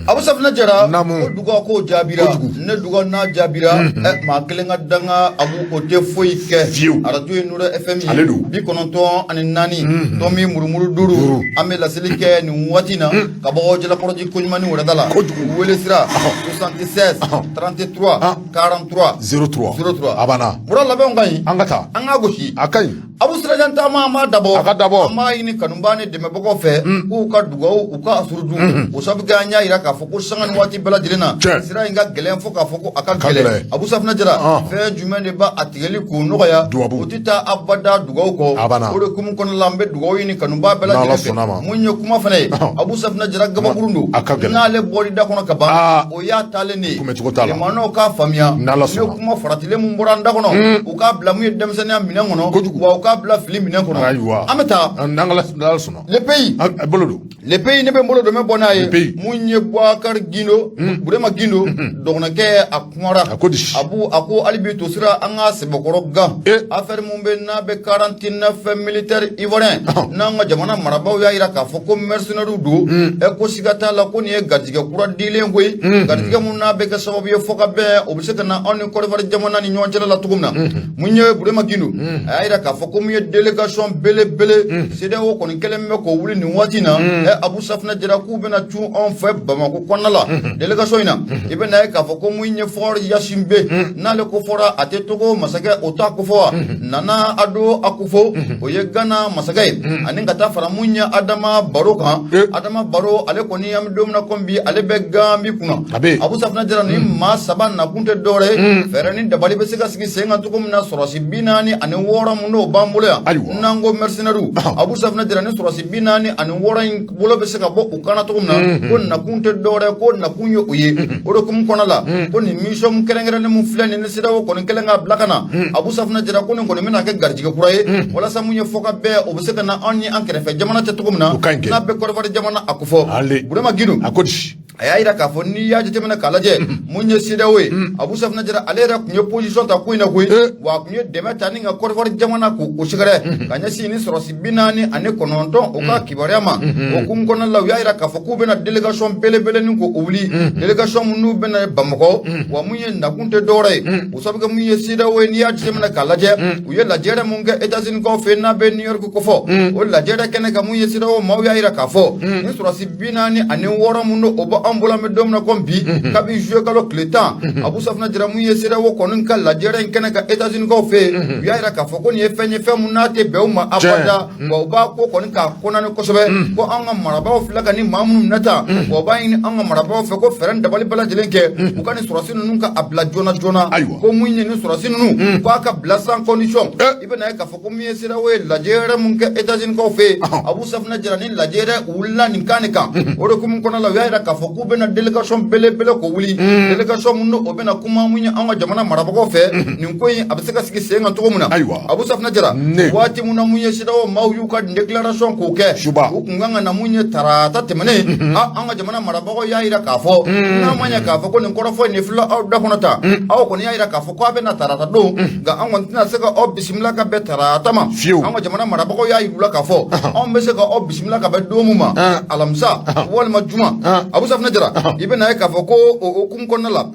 Abu Safinɛ Jara. Naamu. Ko duga k'o jaabira. Kojugu. Ne duga n'a jaabira, ɛ maa kelen ka danga Abu o tɛ foyi kɛ. Fiyewu. Arajo ye Nura FM ye. Ale don. 94 tomi murumuru 5. 5. An bɛ laseli kɛ nin waati in na ka bɔ Jalakɔrɔji koɲuman wɛrɛda la. Kojugu. Wele sira 76 33 43 03. 03. A banna. Mura labɛnw ka ɲi. An ka taa. An k'a gosi. A ka ɲi. Abu Sirajan taama an b'a dabɔ. A ka dabɔ. An b'a ɲini kanubaa ni dɛmɛbagaw fɛ k'u ka dugawu u ka surudu o sabu kɛ an y'a jira k'a fɔ ko sanga ni waati bɛɛ lajɛlen na Tiɲɛ. sira in ka gɛlɛn fo k'a fɔ ko a ka Ka gɛlɛn. gɛlɛn. Abu Safinɛ Jara, fɛn jumɛn de b'a a tigɛli k'o nɔgɔya? Dubabu. O tɛ taa abada dugawu kɔ. A banna. O de hukumu kɔnɔna la, an bɛ dugawu ɲini kanubaa bɛɛ N'Ala lajɛlen fɛ. sɔnn'a ma. Mun ye kuma fana ye, Abu Safinɛ Jara, gabakurun don. A ka gɛlɛn. N'ale bɔr'i da kɔnɔ ka ban, o y'a taalen de ye. Kunbɛcogo t'a la. Limanaw k'a faamuya. N'Ala Ne sɔnna. kuma faratilen mun bɔra an da kɔnɔ, u k'a bila mun ye denmisɛnninya minɛn kɔnɔ. Kojugu. Wa u k'a bila fili minɛn kɔnɔ. Ayiwa. An bɛ taa. N'an Ala sɔnna. Le Pays. A bolo don. Le Pays, ne bɛ n bolo don, n bɛ bɔ n'a ye. Le Pays. Mun ye Boubacar Gindo, Burema Gindo dɔgɔnɔkɛ, a kumara. A ko di? Abu a ko hali bi to sira an ka sɛbɛkɔrɔ gan. Eh. Affaire mun bɛ n'a bɛ 49 militaire ivoirien, n'an ka jamana marabaaw y'a jira k'a fɔ ko mercenaires don, ɛ ko siga t'a la ko nin ye garijɛgɛ kura dilen koyi, garijɛgɛ mun n'a bɛ kɛ sababu ye fɔ ka bɛn o bɛ se ka na anw ni Côte d'Ivoire jamana ni ɲɔgɔn cɛla la cogo min na. Mun ye Burema Gindo, a y'a jira k'a fɔ ko mun ye délégation belebele CEDEAO kɔni kɛlen bɛ k'o wuli nin waati in na. Ɛ Abu Safinɛ Jara, k'u bɛna cun anw fɛ Bamakɔ kɔnɔna la. Délégation in na, i bɛna ye k'a fɔ ko mun ye Faure Gnassingbé, n'ale ko fɔra a tɛ Togo masakɛ o t'a ko fɔ wa Nana Addo Akufo, o ye Ghana masakɛ ye, ani ka taa fara mun ye Adama Barrow kan. Adama Barrow, ale kɔni, an bɛ don min na komi bi, ale bɛ Gambie kunna. A bɛ yen. Abu Safinɛ Jara, ni maa saba nakun tɛ dɔwɛrɛ ye, fɛɛrɛ ni dabali bɛ se ka sigi sen kan cogo min na sɔrɔsi 46 mun n'o b'an bolo yan. N'an ko mercenaires, Abu Safinɛ Jara, ni sɔrɔsi 46 in bolo bɛ se ka bɔ u kana cogo min na, ko nakun tɛ dɔwɛrɛ, ko nakun ye o ye. O de hukumu kɔnɔ la, ko nin mission kɛrɛnkɛrɛnnen mun filɛ nin ni CEDEAO kɔni kɛlen k'a bila ka na, Abu Safinɛ Jara, ko nin kɔni bɛna kɛ garijɛgɛ kura ye walasa mun ye fɔ ka bɛn o bɛ se ka na anw ni an kɛrɛfɛ jamana cɛ cogo min na, O ka ɲi kɛ. n'a bɛ Côte d'Ivoire jamana a ko fɔ. Ale. Burema Gindo A ko di? a y'a jira k'a fɔ n'i y'a jateminɛ k'a lajɛ, mun ye CEDEAO ye, Abu Safinɛ Jara, ale yɛrɛ tun ye position ta ko in na koyi. Wa a tun ye dɛmɛ ta ni ka Côte d'Ivoire jamana k'o o sɛgɛrɛ ka ɲɛsin ni sɔrɔsi 49 o ka kibaruya ma. O hukumu kɔnɔna la, u y'a jira k'a fɔ k'u bɛna délégation belebele k'o wuli, délégation minnu bɛna Bamakɔ. Wa mun ye nakun tɛ dɔwɛrɛ ye, o sabu kɛ mun ye CEDEAO ye, n'i y'a jateminɛ k'a lajɛ, u ye lajɛrɛ mun kɛ États-Unis kaw fɛ yen n'a bɛ New York kofɔ, o lajɛrɛ kɛnɛ kan, mun ye CEDEAO maaw y'a jira k'a fɔ ni sɔrɔsi 46 mun don o bɔ an bolo, an bɛ don min na komi bi, kabi juillet kalo tile 10, Abu Safinɛ Jara, mun ye CEDEAO kɔni ka lajɛrɛ in kɛnɛ kan États-Unis kaw fɛ yen, u y'a jira k'a fɔ ko nin ye fɛn ye, fɛn mun n'a tɛ bɛn u ma abada. Wa u b'a ko kɔni k'a condamner kosɛbɛ, ko an ka marabaaw filɛ ka ni maa minnu minɛ tan, wa u b'a ɲini an ka marabaaw fɛ ko fɛɛrɛ ni dabali bɛɛ lajɛlen kɛ u ka nin sɔrɔsi ninnu ka a bila joona joona. Ko mun ye nin sɔrɔsi ninnu k'a ka bila sans condition. I bɛna ye k'a fɔ ko mun ye CEDEAO ye lajɛrɛ mun kɛ États-Unis kaw fɛ yen, Abu Safinɛ Jara, ni lajɛrɛ wulila nin kan nin kan, o de hukumu kɔnɔna la, u y'a jira k'a fɔ k'u bɛna délégation belebele k'o wuli, délégation mun n'o bɛna kuma mun ye an ka jamana marabagaw fɛ, nin ko in a bɛ se ka sigi sen kan cogo min na. Abu Safinɛ Jara, waati mun na mun ye CEDEAO maaw y'u ka déclaration k'o kɛ, u kun kan ka na mun ye tarata tɛmɛnen, a an ka jamana marabagaw y'a jira k'a fɔ n'a ma ɲɛ k'a fɔ ko nin kɔrɔfɔ in nin filɛ aw da kɔnɔ tan, aw kɔni y'a jira k'a fɔ k'a bɛna tarata don, nka an kɔni tɛna se ka aw bisimila ka bɛn tarata ma. An ka jamana marabagaw y'a yir'u la k'a fɔ anw bɛ se ka aw bisimila ka bɛn don mun ma, alamisa walima juma. Abu Safinɛ Jara, i bɛna ye k'a fɔ ko o hukumu kɔnɔna la,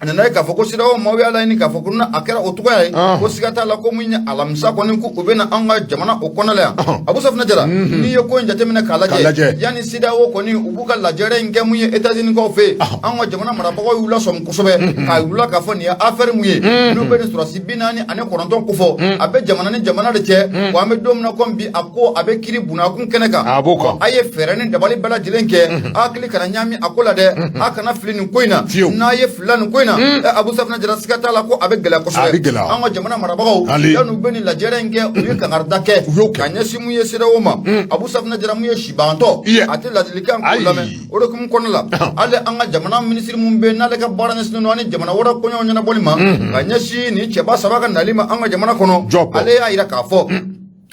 a nana ye k'a fɔ ko CEDEAO maaw y'a laɲini k'a fɔ ko n'a kɛra o cogoya ye, ko siga t'a la ko mun ye alamisa kɔni ko u bɛna an ka jamana o kɔnɔ la yan. Abu Safinɛ Jara, n'i ye ko in jateminɛ k'a lajɛ, yanni CEDEAO kɔni u b'u ka lajɛrɛ in kɛ mun ye États-Unis kaw fɛ yen, an ka jamana marabagaw y'u lasɔmi kosɛbɛ k'a yir'u la k'a fɔ nin ye affaire mun ye, n'u bɛ nin sɔrɔsi 49 kofɔ, a bɛ jamana ni jamana de cɛ. Wa an bɛ don min na komi bi, a ko a bɛ kiiri bunakun kɛnɛ kan. A b'o kan. A ye fɛɛrɛ ni dabali bɛɛ lajɛlen kɛ, a hakili kana ɲaami a ko la dɛ, a kana fili nin ko in na. N'a ye filila nin ko in na, Abu Safinɛ Jara, siga t'a la ko a bɛ gɛlɛya kosɛbɛ. A bɛ gɛlɛya. An ka jamana marabagaw, yanni u bɛ nin lajɛrɛ in kɛ, u ye kankarida kɛ U y'o kɛ. ka ɲɛsin mun ye CEDEAO ma. Abu Safinɛ Jara, mun ye sibantɔ, a tɛ ladilikan k'o lamɛn. O de hukumu kɔnɔna la, hali an ka jamana minisiri mun bɛ yen n'ale ka baara ɲɛsinnen don ani jamana wɛrɛ koɲɛw ɲɛnabɔli ma, ka ɲɛsin nin cɛba saba ka nali ma an ka jamana kɔnɔ, ale y'a jira k'a fɔ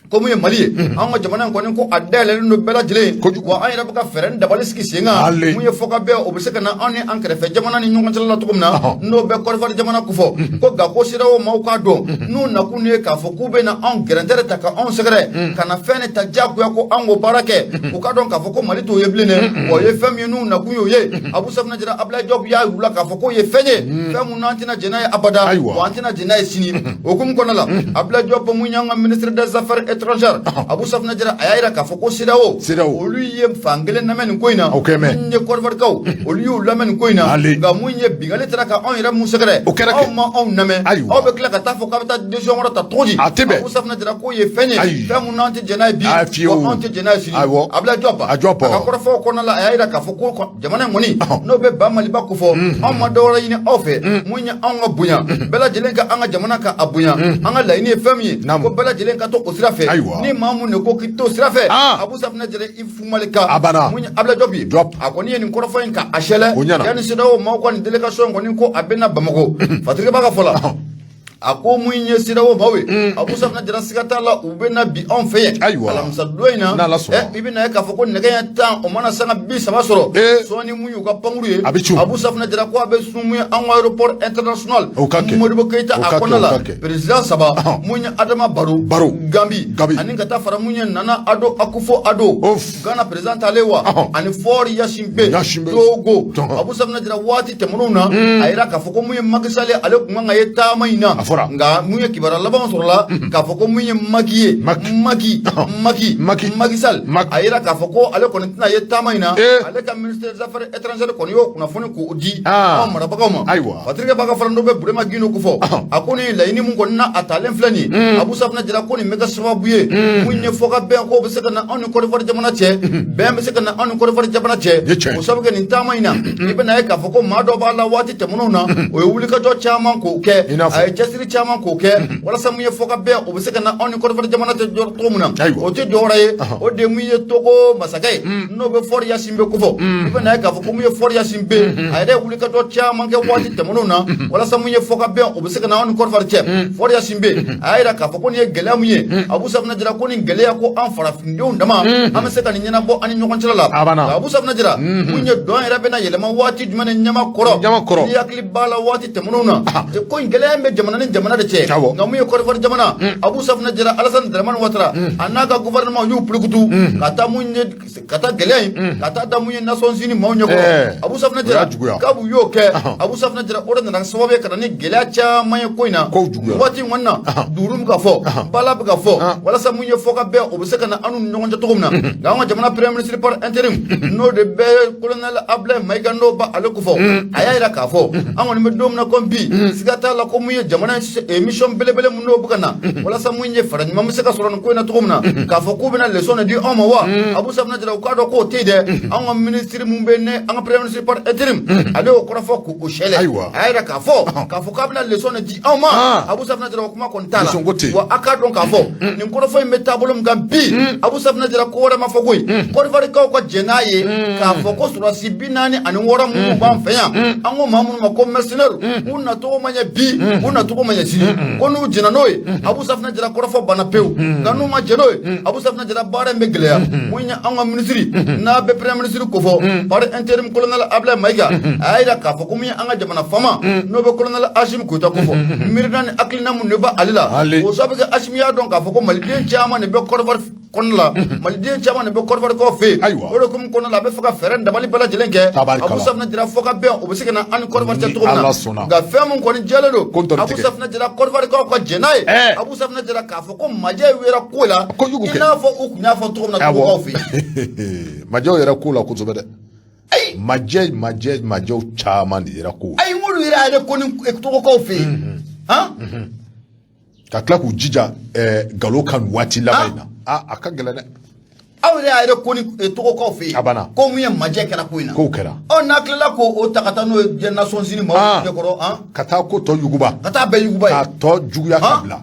Ko mun ye Mali ye, an ka jamana in kɔni ko a dayɛlɛlen don bɛɛ lajɛlen, wa an yɛrɛ bɛ ka fɛɛrɛ ni dabali sigi sen kan mun ye fɔkabɛn o bɛ se ka na an ni an kɛrɛfɛ jamana ni ɲɔgɔn cɛla la cogo min na, n'o bɛ Côte d'Ivoire jamana kofɔ. Ko nka ko CEDEAO maaw k'a dɔn n'u nakun ye k'a fɔ k'u bɛ na anw gɛrɛntɛrɛ ta ka anw sɛgɛrɛ ka na fɛn de ta diyagoya ko an k'o baara kɛ, u k'a dɔn k'a fɔ ko Mali t'o ye bilen dɛ. Wa o ye fɛn min ye n'u nakun y'o ye, Abu Safinɛ Jara Abdoulaye Diop y'a yir'u la k'a fɔ k'o ye fɛn ye, fɛn mun n'an tɛna jɛn n'a ye abada, wa an tɛna jɛn n'a ye sini. O hukumu kɔnɔna la, Abdoulaye Diop mun y'an ka ministre des affaires étrangères, Abu Safinɛ Jara a y'a yira k'a fɔ ko CEDEAO olu ye fan kelen lamɛn nin ko in na, mun ye Côte d'Ivoire kaw olu y'u lamɛn nin ko in na, nka mun ye binkanni taara ka anw yɛrɛ mun sɛgɛrɛ, aw ma anw lamɛn, aw bɛ tila ka taa fɔ k'a bɛ taa décision wɛrɛ ta cogo di? Abu Safinɛ Jara k'o ye fɛn ye, fɛn mun n'an tɛ jɛn n'a ye bi, wa anw tɛ jɛn n'a ye sini. Abdoulaye Diop a ka kɔrɔfɔw kɔnɔna la, a y'a yira k'a fɔ ko jamana in kɔni n'o bɛ ba Maliba kofɔ, anw ma dɔwɛrɛ ɲini aw fɛ, mun ye anw ka bonya, bɛɛ lajɛlen ka an ka jamana ka a bonya, an ka laɲini ye fɛn min ye, ko bɛɛ lajɛlen ka to o sira fɛ. Ni maa mun de ko k'i t'o sira fɛ, Abu Safinɛ Jara i fumali kan. Mun ye Abdoulaye Diop ye, a kɔni ye nin kɔrɔfɔ in ka a sɛlɛ yanni CEDEAO maaw ka nin délégation in kɔni ko a bɛ na Bamakɔ. Fatigi b'a ka fɔ la, a ko mun ye CEDEAO maaw ye, Abu Safinɛ Jara siga t'a la u bɛ na bi anw fɛ yen alamisa don in na. I bɛna ye k'a fɔ ko nɛgɛ ɲɛ 10 o mana sanga 30 sɔrɔ, sɔɔni mun y'u ka pankuru ye, Abu Safinɛ Jara ko a bɛ sun mun ye an ka aéroport international Modibo Keyita a kɔnɔna la, président saba mun ye Adama Barrow Gambie, ani ka taa fara mun ye Nana Ado Akufo Addo Ghana président talen wa, ani Faure Gnassingbé Togo. Abu Safinɛ Jara waati tɛmɛnenw na, a yira k'a fɔ ko mun ye Macky Sall ale tun kan ka ye taama in na, nka mun ye kibaruya laban sɔrɔla k'a fɔ ko mun ye Macky ye, Macky Macky Macky Sall, a yira k'a fɔ ko ale kɔni tɛna ye taama in na. Ale ka ministère des affaires étrangères kɔni y'o kunnafoni k'o di anw marabagaw ma. Patrick Baka fana dɔ bɛ Burema Gindo kofɔ, a ko nin laɲini mun kɔni na a talen filɛ nin ye, Abu Safinɛ Jara ko nin bɛ kɛ sababu ye mun ye fɔkabɛn k'o bɛ se ka na anw ni Côte d'Ivoire jamana cɛ, bɛn bɛ se ka na anw ni Côte d'Ivoire jamana cɛ. O sababu kɛ nin taama in na, i bɛna ye k'a fɔ ko maa dɔ b'a la waati tɛmɛnenw na, o ye wulikajɔ caman k'o kɛ, a ye cɛsiri caman k'o kɛ walasa mun ye fɔkabɛn o bɛ se ka na anw ni Côte d'Ivoire jamana cɛ cogo min na. O tɛ dɔwɛrɛ ye, o de mun ye Togo masakɛ ye, n'o bɛ Faure Gnassingbé kofɔ. I bɛna ye k'a fɔ ko mun ye Faure Gnassingbé, a yɛrɛ ye wulikajɔ caman kɛ waati tɛmɛnenw na walasa mun ye fɔkabɛn o bɛ se ka na anw ni Côte d'Ivoire cɛ. Faure Gnassingbé a y'a yira k'a fɔ ko nin ye gɛlɛya mun ye, Abu Safinɛ Jara ko nin gɛlɛya ko an farafindenw dama an bɛ se ka nin ɲɛnabɔ an ni ɲɔgɔn cɛla la. Abu Safinɛ Jara mun ye dɔn yɛrɛ bɛna yɛlɛma waati jumɛn ni ɲama kɔrɔ, n'i hakili b'a la waati tɛmɛnenw na, ko in gɛlɛya in bɛ jamana ni jamana de cɛ, nka mun ye Côte d'Ivoire jamana, Abu Safinɛ Jara Alassane Dramane Ouattara a n'a ka gouvernement y'u pulukutu ka taa mun ye ka taa gɛlɛya in ka taa da mun ye Nations Unies maaw ɲɛkɔrɔ. Abu Safinɛ Jara k'abu y'o kɛ, Abu Safinɛ Jara o de nana sababu ye ka na ni gɛlɛya caman ye ko in na. Waati in kɔni na, duuru bɛ ka fɔ, bala bɛ ka fɔ walasa mun ye fɔkabɛn o bɛ se ka na an n'u ni ɲɔgɔn cɛ cogo min na. Nka an ka jamana premier ministre par intérim, n'o de bɛ colonel Abdoulaye Maïga, n'o b'a ale kofɔ, a y'a yira k'a fɔ an kɔni bɛ don min na komi bi, siga t'a la ko mun ye jamana mission belebele mun n'o bɛ ka na walasa mun ye fara ɲuman bɛ se ka sɔrɔ nin ko in na cogo min na, k'a fɔ k'u bɛna leçon de di anw ma wa, Abu Safinɛ Jara u k'a dɔn k'o tɛ yen dɛ. An ka ministre mun bɛ ne an ka premier ministre par intérim, ale y'o kɔrɔfɔ k'o sɛlɛ, a y'a yira k'a fɔ k'a bɛna leçon de di anw ma. Abu Safinɛ Jara o kuma kɔni t'a la, wa a k'a dɔn k'a fɔ nin kɔrɔfɔ in bɛ taabolo min kan bi, Abu Safinɛ Jara ko wɛrɛ ma fɔ koyi, Côte d'Ivoire kaw ka jɛn n'a ye k'a fɔ ko sɔrɔdasi 46 minnu b'an fɛ yan, an ko maa minnu ma ko mercenaires, u nacogo ma ɲɛ bi, u nacogo ma ɲɛ sini, ko n'u jɛnna n'o ye, Abu Safinɛ Jara kɔrɔfɔ banna pewu. Nka n'u ma jɛn n'o ye, Abu Safinɛ Jara baara in bɛ gɛlɛya. Mun ye an ka ministre n'a bɛ premier ministre kofɔ par intérim colonel Abdoulaye Maïga, a y'a yira k'a fɔ ko mun ye an ka jamana faama n'o bɛ colonel Assimi Goïta kofɔ, miirina ni hakilina mun de bɛ ale la, o sababu kɛ Assimi y'a dɔn k'a fɔ ko maliden caman de bɛ Côte d'Ivoire kɔnɔna la, maliden caman de bɛ Côte d'Ivoire kaw fɛ yen. O de hukumu kɔnɔna la, a bɛ fɛ ka fɛɛrɛ dabali bɛɛ lajɛlen kɛ, Abu Safinɛ Jara fɔ ka bɛn o bɛ se ka na an ni Côte d'Ivoire cɛ cogo min na. Nka fɛn mun kɔni jɛlen don, Abu Safinɛ Jara Côte d'Ivoire kaw ka jɛn n'a ye, Abu Safinɛ Jara k'a fɔ ko majɛ yera ko la i n'a fɔ u tun y'a fɔ cogo min na Togokaw fɛ yen. Majɛw yɛrɛ ko la kosɛbɛ dɛ. Majɛ majɛ majɛw caman de yera ko. Ayi, n'olu yɛrɛ yɛrɛ ko ni Togokaw fɛ yen. Ka tila k'u jija nkalon kan waati laban in na, a ka gɛlɛn dɛ. Aw yɛrɛ y'a yɛrɛ ko ni Togokaw fɛ yen. A banna. Ko mun ye majɛ kɛra ko in na. Kow kɛra. Ɔ, n'a tilala k'o ta ka taa n'o ye diɲɛ Nations Unies maaw ɲɛkɔrɔ. Ka taa ko tɔ yuguba. Ka taa bɛɛ yuguba ye. K'a tɔ juguya ka bila.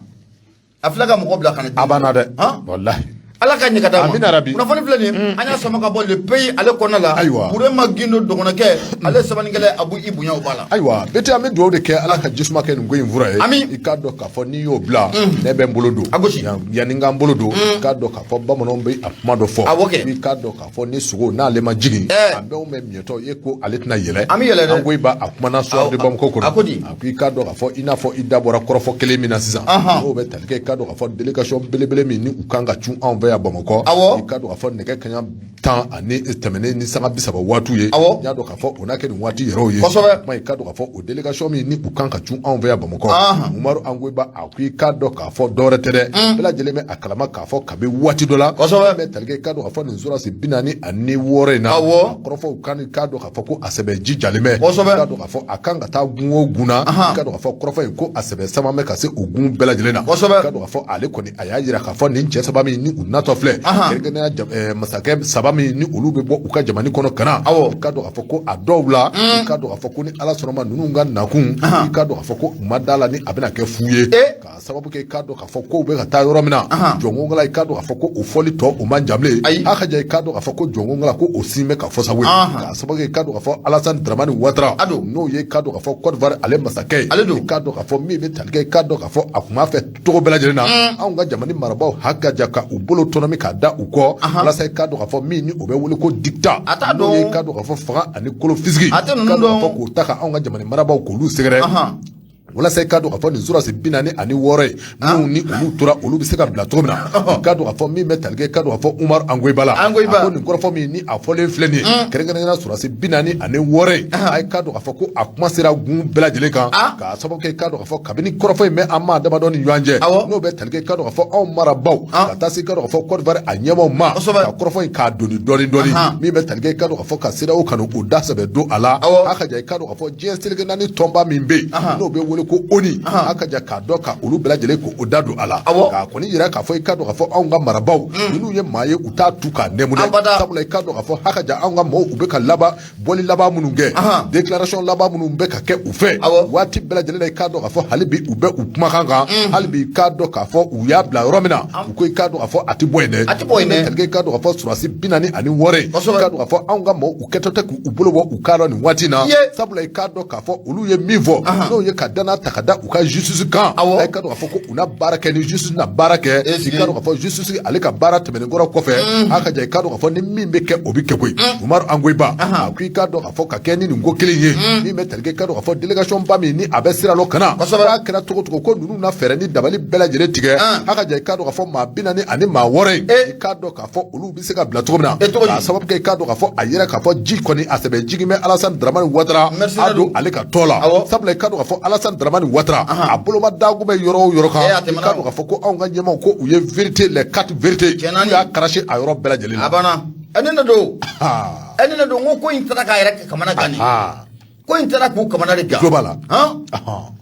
A filɛ ka mɔgɔ bila ka na. A banna dɛ. Walahi. Ala ka ɲɛ ka d'a ma. Amina rabi. Kunnafoni filɛ nin ye, an y'a sama ka bɔ Le Pays ale kɔnɔna la. Ayiwa. Burema Gindo dɔgɔnɔkɛ, ale sɛbɛnnikɛla Abu i bonya o b'a la. Ayiwa Bete, an bɛ dugawu de kɛ, Ala ka jisuma kɛ nin ko in fura ye. Ami. I k'a dɔn k'a fɔ n'i y'o bila, ne bɛ n bolo don. A gosi. Yanni n ka n bolo don, i k'a dɔn k'a fɔ bamananw bɛ a kuma dɔ fɔ. Awɔ kɛ. I k'a dɔn k'a fɔ ni sogo n'ale ma jigin, a bɛɛ bɛ miɲɛtɔ e ko ale tɛna yɛlɛ. An bɛ yɛlɛ dɛ. An ko i b'a a kumana Soir de Bamako kɔnɔ. A ko di? A ko i k'a dɔn k'a fɔ i n'a fɔ i da bɔra kɔrɔfɔ kelen min na sisan, n'o bɛ tali kɛ i k'a dɔn k'a fɔ délégation belebele min ni u kan ka cun anw fɛ yan Bamakɔ. I k'a dɔn k'a fɔ nɛgɛ kanɲɛ 10 ani tɛmɛnen ni sanga 30 waatiw ye. N y'a dɔn k'a fɔ o n'a kɛ nin waati yɛrɛw ye. Kuma i k'a dɔn k'a fɔ o délégation min ni u kan ka cun anw fɛ yan Bamakɔ, Umaru Angoyiba a ko i k'a dɔn k'a fɔ dɔwɛrɛ tɛ dɛ, bɛɛ lajɛlen bɛ a kalama k'a fɔ kabi waati dɔ la, min bɛ tali kɛ i k'a dɔn k'a fɔ nin sɔrɔdasi 46 in na, a kɔrɔfɔw kan i k'a dɔn k'a fɔ ko a sɛbɛ ji jalen bɛ. I k'a dɔn k'a fɔ a kan ka taa gun o gun na, i k'a dɔn k'a fɔ kɔrɔfɔ in ko a sɛbɛ sama bɛ ka se o gun bɛɛ lajɛlen na. I k'a dɔn k'a fɔ ale kɔni a y'a jira k'a fɔ nin cɛ saba min ni u natɔ filɛ, kɛrɛnkɛrɛnnenya masakɛ saba min ni olu bɛ bɔ u ka jamana kɔnɔ ka na, i k'a dɔn k'a fɔ ko a dɔw la, i k'a dɔn k'a fɔ ko ni Ala sɔnna ma ninnu ka nakun, i k'a dɔn k'a fɔ ko u ma da la ni a bɛna kɛ fu ye, k'a sababu kɛ i k'a dɔn k'a fɔ kow bɛ ka taa yɔrɔ min na, jɔnkala i k'a dɔn k'a fɔ ko o fɔli tɔ o man jan bilen. A ka ja i k'a dɔn k'a fɔ ko jɔnkala ko o sin bɛ ka fɔ sa koyi, k'a sababu kɛ i k'a dɔn k'a fɔ Alassane Dramane Ouattara, n'o ye i k'a dɔn k'a fɔ Côte d'Ivoire ale masakɛ ye, i k'a dɔn k'a fɔ min bɛ tali kɛ i k'a dɔn k'a fɔ a tun b'a fɛ cogo bɛɛ lajɛlen na anw ka jamana marabaaw ha ka ja ka u bolo tɔnɔmi k'a da u kɔ, walasa i k'a dɔn k'a fɔ min ni o bɛ wele ko diktat, n'o ye i k'a dɔn k'a fɔ fanga ani kolo fisigi, i k'a dɔn k'a fɔ k'o ta ka anw ka jamana marabaaw k'olu sɛgɛrɛ, walasa i k'a dɔn k'a fɔ nin sɔrɔdasi 46 ye minnu ni olu tora, olu bɛ se ka bila cogo min na. I k'a dɔn k'a fɔ min bɛ tali kɛ i k'a dɔn k'a fɔ Umaru Angoyiba la, a ko nin kɔrɔfɔ min ni a fɔlen filɛ nin ye, kɛrɛnkɛrɛnnenya sɔrɔdasi 46 ye, a k'a dɔn k'a fɔ ko a kuma sera gun bɛɛ lajɛlen kan, k'a sababu kɛ i k'a dɔn k'a fɔ kabini kɔrɔfɔ in bɛ an maa damadɔ ni ɲɔgɔn cɛ, n'o bɛ tali kɛ i k'a dɔn k'a fɔ anw marabaaw ka taa se i k'a dɔn k'a fɔ Côte d'Ivoire a ɲɛmaaw ma, ka kɔrɔfɔ in k'a doni dɔɔni dɔɔni, min bɛ tali kɛ i k'a dɔn k'a fɔ ka CEDEAO ka n'o da sɛbɛ don a la. A ka ja i k'a dɔn k'a fɔ diɲɛ seleke naani tɔnba min bɛ yen n'o bɛ wele ko ONU, a ka ja k'a dɔn ka olu bɛɛ lajɛlen k'o da don a la, k'a kɔni yira k'a fɔ i k'a dɔn k'a fɔ anw ka marabaaw ninnu ye maa ye u t'a tu k'a nɛmu dɛ, sabula i k'a dɔn k'a fɔ ha ka ja anw ka maaw u bɛ ka laban bɔli laban minnu kɛ, déclaration laban minnu bɛ ka kɛ u fɛ waati bɛɛ lajɛlen na, i k'a dɔn k'a fɔ hali bi u bɛ u kumakan kan, hali bi i k'a dɔn k'a fɔ u y'a bila yɔrɔ min na, u ko i k'a dɔn k'a fɔ a tɛ bɔ yen dɛ, a tɛ bɔ yen dɛ. I k'a dɔn k'a fɔ sɔrɔdasi 46 ye, i k'a dɔn k'a fɔ anw ka maaw u kɛtɔ tɛ k'u bolo bɔ u kan nin waati in na, sabula i k'a dɔn k'a fɔ olu ye min fɔ, n'o ye ka danaya ta ka da u ka justice kan, i k'a dɔn k'a fɔ ko u na baara kɛ ni justice na baara kɛ, i k'a dɔn k'a fɔ justice ale ka baara tɛmɛnen kɔrɔ kɔfɛ, a ka ja i k'a dɔn k'a fɔ ni min bɛ kɛ o bɛ kɛ koyi. Umaru Angoyiba a ko i k'a dɔn k'a fɔ ka kɛ ni nin ko kelen ye, min bɛ tali kɛ i k'a dɔn k'a fɔ délégation ba min ni a bɛ sira lɔ ka na, k'a kɛra cogo cogo ko ninnu na fɛɛrɛ ni dabali bɛɛ lajɛlen tigɛ, a ka ja i k'a dɔn k'a fɔ maa 46 ye, i k'a dɔn k'a fɔ olu bɛ se ka bila cogo min na, k'a sababu kɛ i k'a dɔn k'a fɔ a yɛrɛ k'a fɔ ji kɔni a sɛbɛ jigin bɛ Alassane Dramane Ouattara a don ale ka tɔ la, sabula i k'a dɔn k'a fɔ Alassane Dramane Ouattara a boloma dagun bɛ yɔrɔ o yɔrɔ kan, i k'a dɔn k'a fɔ ko anw ka ɲɛmaaw ko u ye vérité, les quatre vérités, u y'a craché a yɔrɔ bɛɛ lajɛlen la. A banna. Ɛ ne don, ɛ ne don, n ko ko in taara k'a yɛrɛ kamana gan de, ko in taara k'u kamana de gan. Tulo b'a la.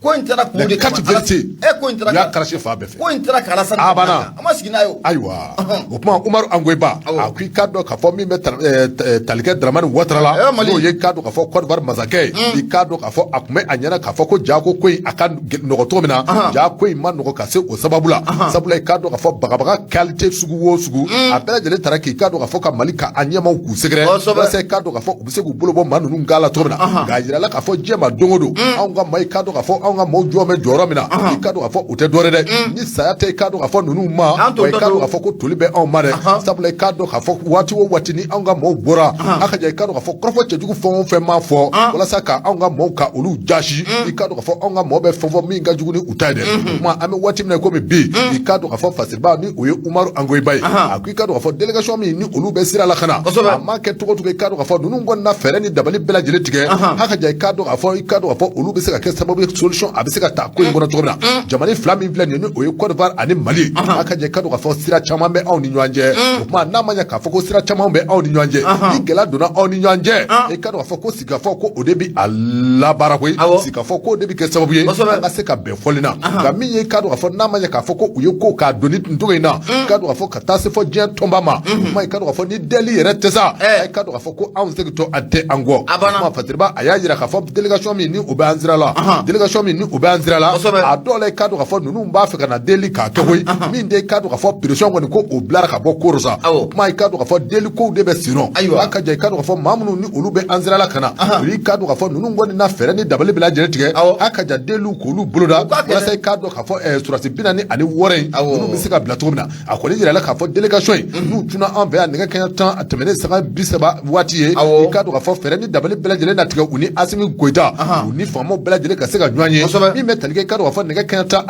Ko in taara k'u de quatre vérités. E ko in taara u y'a craché fan bɛɛ fɛ. Ko in taara k'Alassane A banna. A ma sigi n'a ye o. Ayiwa, o tuma Umaru Angoyiba a ko i k'a dɔn k'a fɔ min bɛ tali kɛ Dramane Ouattara la, n'o ye k'a dɔn k'a fɔ Côte d'Ivoire masakɛ ye, i k'a dɔn k'a fɔ a tun bɛ a ɲɛna k'a fɔ ko ja ko ko in a ka nɔgɔ cogo min na, ja ko in ma nɔgɔ ka se o sababu la, sabula i k'a dɔn k'a fɔ bagabaga qualité sugu o sugu a bɛɛ lajɛlen taara k'i k'a dɔn k'a fɔ ka Mali ka a ɲɛmaaw k'u sɛgɛrɛ, walasa i k'a dɔn k'a fɔ u bɛ se k'u bolo bɔ maa ninnu kan la cogo min na, k'a yira la k'a fɔ diɲɛ ma don o don anw ka maa i k'a dɔn k'a fɔ anw ka maaw jɔ bɛ jɔyɔrɔ min na, i k'a dɔn k'a fɔ u tɛ dɔwɛrɛ dɛ, ni saya tɛ i k'a dɔn k'a fɔ ninnu ma, wa i k'a dɔn k'a fɔ ko toli bɛ anw ma dɛ, sabula i k'a dɔn k'a fɔ waati o waati ni anw ka maaw bɔra, a ka ja i k'a dɔn k'a fɔ kɔrɔfɔ cɛjugu fɛn o fɛn m'a fɔ walasa ka anw ka maaw ka olu jasi, i k'a dɔn k'a fɔ anw ka maaw bɛ fɛn fɔ min ka jugu ni u ta ye dɛ. O tuma an bɛ waati min na komi bi, i k'a dɔn k'a fɔ Fasiriba ni o ye Umaru Angoyiba ye, a ko i k'a dɔn k'a fɔ délégation min ni olu bɛ sira la ka na, a ma kɛ cogo cogo i k'a dɔn k'a fɔ ninnu kɔni na fɛɛrɛ ni dabali bɛɛ lajɛlen tigɛ, a ka ja i k'a dɔn k'a fɔ i k'a dɔn k'a fɔ olu bɛ se ka kɛ sababu ye solution a bɛ se ka ta ko in kɔnɔ cogo min na, jamana fila min filɛ nin ye ni o ye Côte d'Ivoire ani Mali, a ka ja i k'a dɔn k'a fɔ sira caman bɛ anw ni ɲɔgɔn cɛ. O tuma n'a ma ɲɛ k'a fɔ ko sira caman bɛ anw ni ɲɔgɔn cɛ, ni gɛlɛya donna anw ni ɲɔgɔn cɛ, i k'a dɔn k'a fɔ ko sigikafɔ ko o de bɛ a labaara koyi, sigikafɔ ko o de bɛ kɛ sababu ye an ka se ka bɛn fɔli na. Nka min ye i k'a dɔn k'a fɔ n'a ma ɲɛ k'a fɔ ko u ye ko k'a doni nin cogo in na, i k'a dɔn k'a fɔ ka taa se fɔ diɲɛ tɔnba ma, o tuma i k'a dɔn k'a fɔ ni deli yɛrɛ tɛ sa, i k'a dɔn k'a fɔ ko anw segintɔ a tɛ an kɔ. O tuma Fasiriba a y'a jira. yira k'a fɔ délégation min ni u bɛ an sira la, délégation min ni u bɛ an sira la, a dɔw la, i k'a dɔn k'a fɔ ninnu b'a fɛ ka na deli k'a kɛ koyi. Min de, i k'a dɔn k'a fɔ pression kɔni ko o bilara ka bɔ koro sa. O kuma, i k'a dɔn k'a fɔ deli kow de bɛ sen nɔ. A ka ja, i k'a dɔn k'a fɔ maa minnu ni olu bɛ an sira la ka na, i k'a dɔn k'a fɔ ninnu kɔni na fɛɛrɛ ni dabali bɛɛ lajɛlen tigɛ. A ka ja, deliw k'olu boloda walasa i k'a dɔn k'a fɔ sɔrɔdasi 46 in, ninnu bɛ se ka bila cogo min na. A kɔni yirala k'a fɔ délégation in, n'u cunna an fɛ yan nɛgɛ kanɲɛ 10 a tɛmɛnen sanga 30 waati ye, i k'a dɔn k'a fɔ fɛɛrɛ ni dabali bɛɛ lajɛlen na tigɛ u ni Asimi Goyita, u ni faamaw bɛɛ lajɛlen ka se ka ɲɔgɔn ye. Min bɛ tali kɛ, i k'a dɔn k'a fɔ nɛgɛ kanɲɛ 16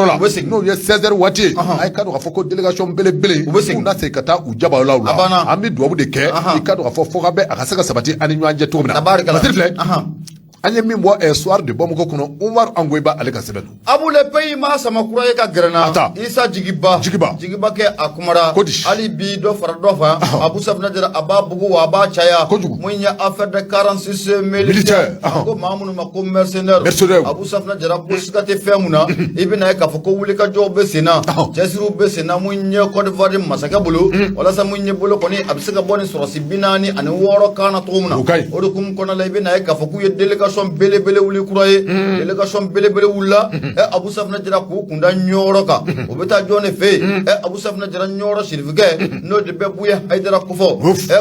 la, n'o ye 16 heures waati ye, a ye k'a dɔn k'a fɔ ko délégation belebele u na segin ka taa u jabayɔrɔlaw la. An bɛ dugawu de kɛ, i k'a dɔn k'a fɔ fɔkabɛn a ka se ka sabati an ni ɲɔgɔn cɛ cogo min na. Masiri filɛ, an ye min bɔ Soir de Bamako kɔnɔ, Umaru Angoyiba, ale ka sɛbɛn don. Abu, Le Pays ma sama kura ye ka gɛrɛna. Ata. Isa Jigiba. Jigiba. Jigiba kɛ a kumara. Kodi. Hali bi dɔ fara dɔ fa. Abu Safinɛ Jara, a b'a bugu wa a b'a caya. Kojugu. Mun ye affaire de 46 militaires. Militaire, ko maa minnu ma ko mercenaires. Mercenaires. Abu Safinɛ Jara ko siga tɛ fɛn mun na, i bɛna ye k'a fɔ ko wulikajɔw bɛ sen na, cɛsiriw bɛ sen na mun ye Côte d'Ivoire masakɛ bolo, walasa mun ye bolo kɔni a bɛ se ka bɔ ni sɔrɔsi 46 kan na cogo min na. O ka ɲi. O de hukumu kɔnɔna la, i bɛna ye k'a fɔ k'u ye délégation belebele wuli kura ye. Délégation belebele wulila Abu Safinɛ Jara k'u kunda Ɲɔrɔ kan. O bɛ taa jɔn de fɛ yen? Abu Safinɛ Jara, Ɲɔrɔ sirifikɛ, n'o de bɛ Buye Hayidara kofɔ.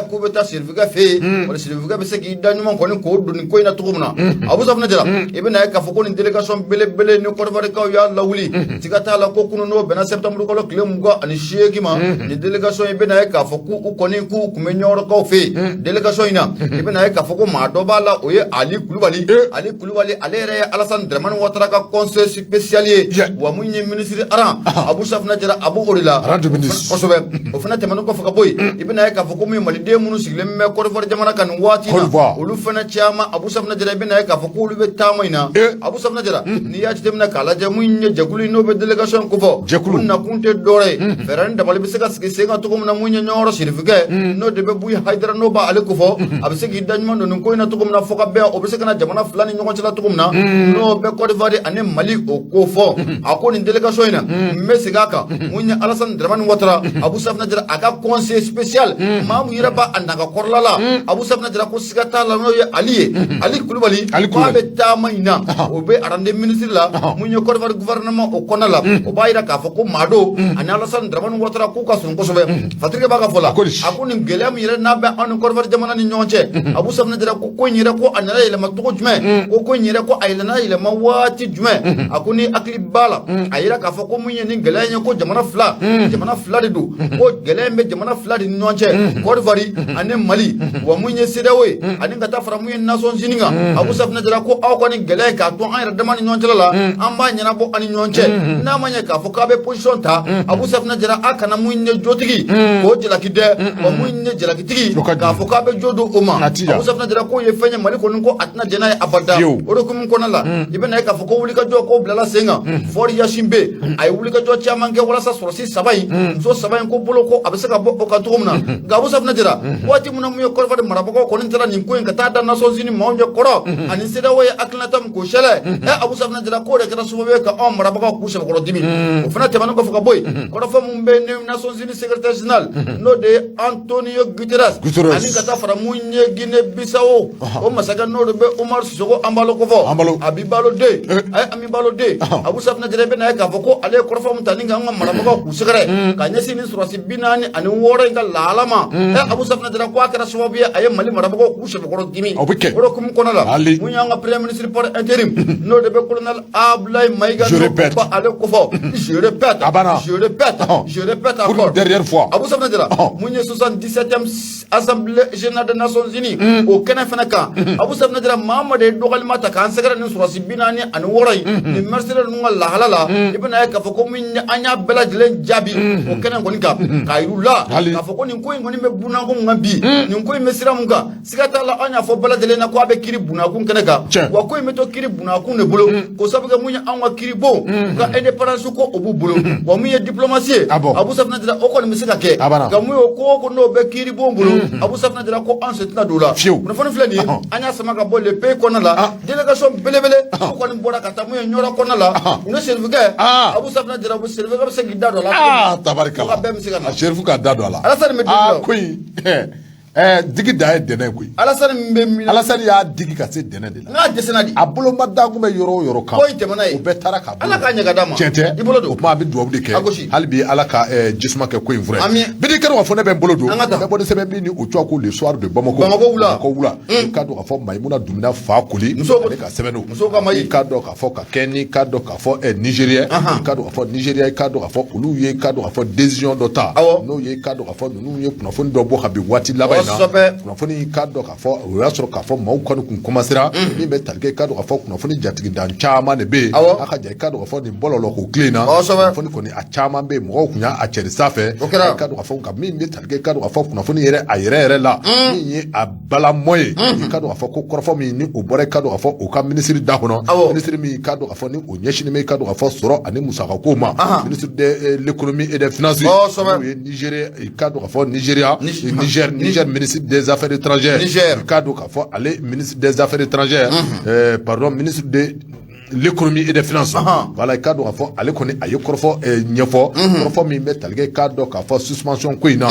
K'u bɛ taa sirifikɛ fɛ yen, wala sirifikɛ bɛ se k'i da ɲuman kɔni k'o don nin ko in na cogo min na. Abu Safinɛ Jara, i bɛna ye k'a fɔ ko nin délégation belebele ni Côte d'Ivoire y'a lawuli, siga t'a la ko kunun, n'o bɛnna septembre kalo tile 28 ma, nin délégation, i bɛna ye k'a fɔ k'u kɔni k'u tun bɛ Ɲɔrɔkaw fɛ yen. Délégation in na, i bɛna ye k'a fɔ ko maa dɔ b'a la, o ye Ali Kulubali. Ali Kulubali, ale yɛrɛ ye Alassane Dramane Ouattara ka conseiller spécial ye. Wa mun ye ministre rang, Abu Safinɛ Jara, a b'o o de la. Rang de ministre. Kosɛbɛ. O fana tɛmɛnen kɔfɛ ka bɔ yen, i bɛna ye k'a fɔ ko mun ye maliden minnu sigilen bɛ Côte d'Ivoire jamana kan nin waati in Côte na, d'Ivoire. olu fana caman, Abu Safinɛ Jara, i bɛna ye k'a fɔ k'olu bɛ taama in na. Abu Safinɛ Jara, n'i y'a jateminɛ k'a lajɛ, mun ye jɛkulu in n'o bɛ délégation in kofɔ, Jɛkulu. u nakun tɛ dɔwɛrɛ ye, fɛɛrɛ ni dabali bɛ se ka sigi sen kan cogo min na, mun ye Ɲɔrɔ sirifikɛ, n'o de bɛ Buye Hayidara, n'o b'ale kofɔ, a bɛ se k'i da ɲuman don nin ko in na cogo min na, fo ka bɛn o bɛ se ka na jamana fila ni ɲɔgɔn cɛla cogo min na, n'o bɛ Côte d'Ivoire ani Mali o ko fɔ. A ko nin délégation in na, n bɛ segin a kan, mun ye Alassane Dramane Ouattara, Abu Safinɛ Jara, a ka conseiller spécial, maa mun yɛrɛ b'a a nagakɔrɔla la, Abu Safinɛ Jara ko siga t'a la, n'o ye Ali ye, Ali Kulubali. Ali k'a Kulubali. bɛ taama in na, o bɛ rang de ministre la, mun ye Côte d'Ivoire gouvernement o kɔnɔna la. O b'a yira k'a fɔ ko maa don ani Alassane Dramane Ouattara k'u ka surun kosɛbɛ. Fatirikɛ b'a ka fɔ la, Ko di? a ko nin gɛlɛya min yɛrɛ n'a bɛ anw ni Côte d'Ivoire jamana ni ɲɔgɔn cɛ, Abu Safinɛ Jara ko ko in yɛrɛ ko a nana yɛlɛma cogo jumɛn, ko in yɛrɛ ko a yɛlɛna yɛlɛma waati jumɛn? A ko ni hakili b'a la, a yira k'a fɔ ko mun ye nin gɛlɛya in ye, ko jamana fila de don, ko gɛlɛya in bɛ jamana fila de ni ɲɔgɔn cɛ, Côte d'Ivoire ani Mali. Wa mun ye CEDEAO ye ani ka taa fara mun ye Nations Unies kan, Abu Safinɛ Jara ko aw ka nin gɛlɛya in k'a to an yɛrɛ dama ni ɲɔgɔn cɛla la, an b'a ɲɛnabɔ an ni ɲɔgɔn cɛ. N'a ma ɲɛ k'a fɔ k'a bɛ position ta, Abu Safinɛ Jara, a kana mun ye jotigi k'o jalaki dɛ, wa mun ye jalakitigi O ka k'a fɔ k'a bɛ jo don o ma. A ti ja. Abu Safinɛ Jara k'o ye fɛn ye, Mali kɔni ko a tɛna jɛn n'a ye abada. Fiyewu. O de hukumu kɔnɔna la, i bɛna ye k'a fɔ ko wulikajɔ k'o bilala sen kan. Faure Gnassingbé, a ye wulikajɔ caman kɛ walasa sɔrɔsi saba in, muso saba in ko bolo ko a bɛ se ka bɔ o kan cogo min na. Nka Abu Safinɛ Jara, waati min na mun ye Côte d'Ivoire marabagaw kɔni taara nin ko in ka taa da Nations Unies maaw ɲɛ kɔrɔ ani CEDEAO ye hakilinata min k'o sɛlɛ, Abu Safinɛ Jara k'o de kɛra sababu ye ka anw marabagaw k'u sɛbɛkɔrɔ dimi. O fana tɛmɛnen kɔfɛ ka bɔ yen, kɔrɔfɔ mun bɛ ni Nations Unies secrétaire général, n'o de ye Antonio Guterres, Guterres. ani ka taa fara mun ye Guinée Bissau o masakɛ, n'o de bɛ Umar Sissoco Embaló kofɔ, Embaló. Abi Balo den, a ye Ami Balo den. Abu Safinɛ Jara, i bɛna ye k'a fɔ ko ale ye kɔrɔfɔ min ta ni k'an ka marabagaw k'u sɛgɛrɛ ka ɲɛsin ni sɔrɔsi 46 in ka lahala ma, Abu Safinɛ Jara ko a kɛra sababu ye a ye Mali marabagaw k'u sɛbɛkɔrɔ dimi. O bɛ kɛ. O de hukumu kɔnɔna la, Ali. mun y'an ka premier ministre par intérim, n'o de bɛ colonel Abdoulaye Maïga, Je n'o répète. ko ale kofɔ, je répète, A banna. je répète, je répète Pour encore une dernière fois. Abu Safinɛ Jara, mun ye 77e assemblée générale des Nations Unies o kɛnɛ fana kan, Abu Safinɛ Jara, maa ma de ye dɔgɔlima ta k'an sɛgɛrɛ ni sɔrɔsi 46 in, nin mercenaires ninnu ka lahala la, i bɛna ye k'a fɔ ko min ye an y'a bɛɛ lajɛlen jaabi o kɛnɛ kɔni kan, k'a yir'u la Hali. k'a fɔ ko nin ko in kɔni bɛ bunakun mun kan bi, nin ko in bɛ sira mun kan, siga t'a la, an y'a fɔ bɛɛ lajɛlen na ko a bɛ kiiri bunakun kɛnɛ kan. Wa ko in bɛ to kiiri bunakun de bolo, k'o sabu kɛ mun ye anw ka kiiri bon, u ka indépendance ko o b'u bolo. Wa mun ye diplomatie ye, Ah bon. Abu Safinɛ Jara, o kɔni bɛ se ka kɛ. A banna. Nka mun ye o ko o ko n'o bɛ kiiri bon bolo, Abu Safinɛ Jara ko an sen tɛna don o la. Fiyewu. Kunnafoni filɛ nin ye, an y'a sama ka bɔ Le Pays kɔnɔna la. Délégation belebele o kɔni bɔra ka taa mun ye Ɲɔrɔ kɔnɔna la, u ni Serifukɛ. Abu Safinɛ Jara, Serifukɛ bɛ se k'i da don a la. Tabarikala. Ko ka bɛɛ bɛ se ka na. A Serifu k'a da don a la. Alassane bɛ deli la. Ko in. Digi dan ye dɛnɛ koyi. Alasani min bɛ min. Alasani y'a digi ka se dɛnɛ de la. N'a dɛsɛra di. A bolo ma da kun bɛ yɔrɔ o yɔrɔ kan. Ko in tɛmɛna yen. O bɛɛ taara ka bɔ. Ala k'a ɲɛ ka d'a ma. Tiɲɛ tɛ. I bolo don. O tuma an bɛ dugawu de kɛ. A gosi. Hali bi Ala ka jisuma kɛ ko in fura ye. Ami. Bidi kɛnɛ ka fɔ ne bɛ n bolo don. An ka taa. N bɛ bɔ ni sɛbɛn min ni o tɔgɔ ko Le Soir de Bamako. Bamako wula. Bamako wula. I k'a dɔn k'a fɔ Mayimuna Dunbiya Fakoli. Muso ale ka sɛbɛn don. Muso ka mayi. I k'a dɔn k'a fɔ ka kɛ ni k'a dɔn k'a fɔ Nigérien. I k'a dɔn k'a fɔ Nigéria i k'a dɔn k'a fɔ olu ye i k'a dɔn k'a fɔ décision dɔ ta. Awɔ. N'o ye i k'a dɔn k'a fɔ ninnu ye kunnafoni dɔ bɔ kabi waati laban in na. Kosɛbɛ. Kunnafoni i k'a dɔn k'a fɔ o y'a sɔrɔ k'a fɔ maaw kɔni kun commencera min bɛ tali kɛ i k'a dɔn k'a fɔ kunnafoni jatigidan caman de bɛ yen. Awɔ. A ka ja i k'a dɔn k'a fɔ nin bɔlɔlɔ ko tile in na. Kosɛbɛ. Kunnafoni kɔni a caman bɛ yen mɔgɔw kun y'a cɛri sanfɛ. O kɛra. I k'a dɔn k'a fɔ nka min bɛ tali kɛ i k'a dɔn k'a fɔ kunnafoni yɛrɛ a yɛrɛ yɛrɛ la. Min ye a balamɔ ye. I k'a dɔn k'a fɔ ko kɔrɔfɔ min ni o bɔra i k'a dɔn k'a fɔ o ka minisiri da kɔnɔ. Awɔ. Minisiri min i k'a dɔn k'a fɔ ni o ɲɛsinnen bɛ i k'a dɔn k'a fɔ sɔrɔ ani musakako ma. Ministre de l'économie et des finances. Kosɛbɛ. N'o ye Nigéria i k'a dɔn k'a fɔ Nigéria. Niger. Niger ministre des affaires étrangères. Niger. I k'a dɔn k'a fɔ ale ministre des affaires étrangères. Pardon, ministre de l'économie et des finances. Voilà, i k'a dɔn k'a fɔ ale kɔni a ye kɔrɔfɔ ɲɛfɔ. Kɔrɔfɔ min bɛ tali kɛ i k'a dɔn k'a fɔ suspension ko in na.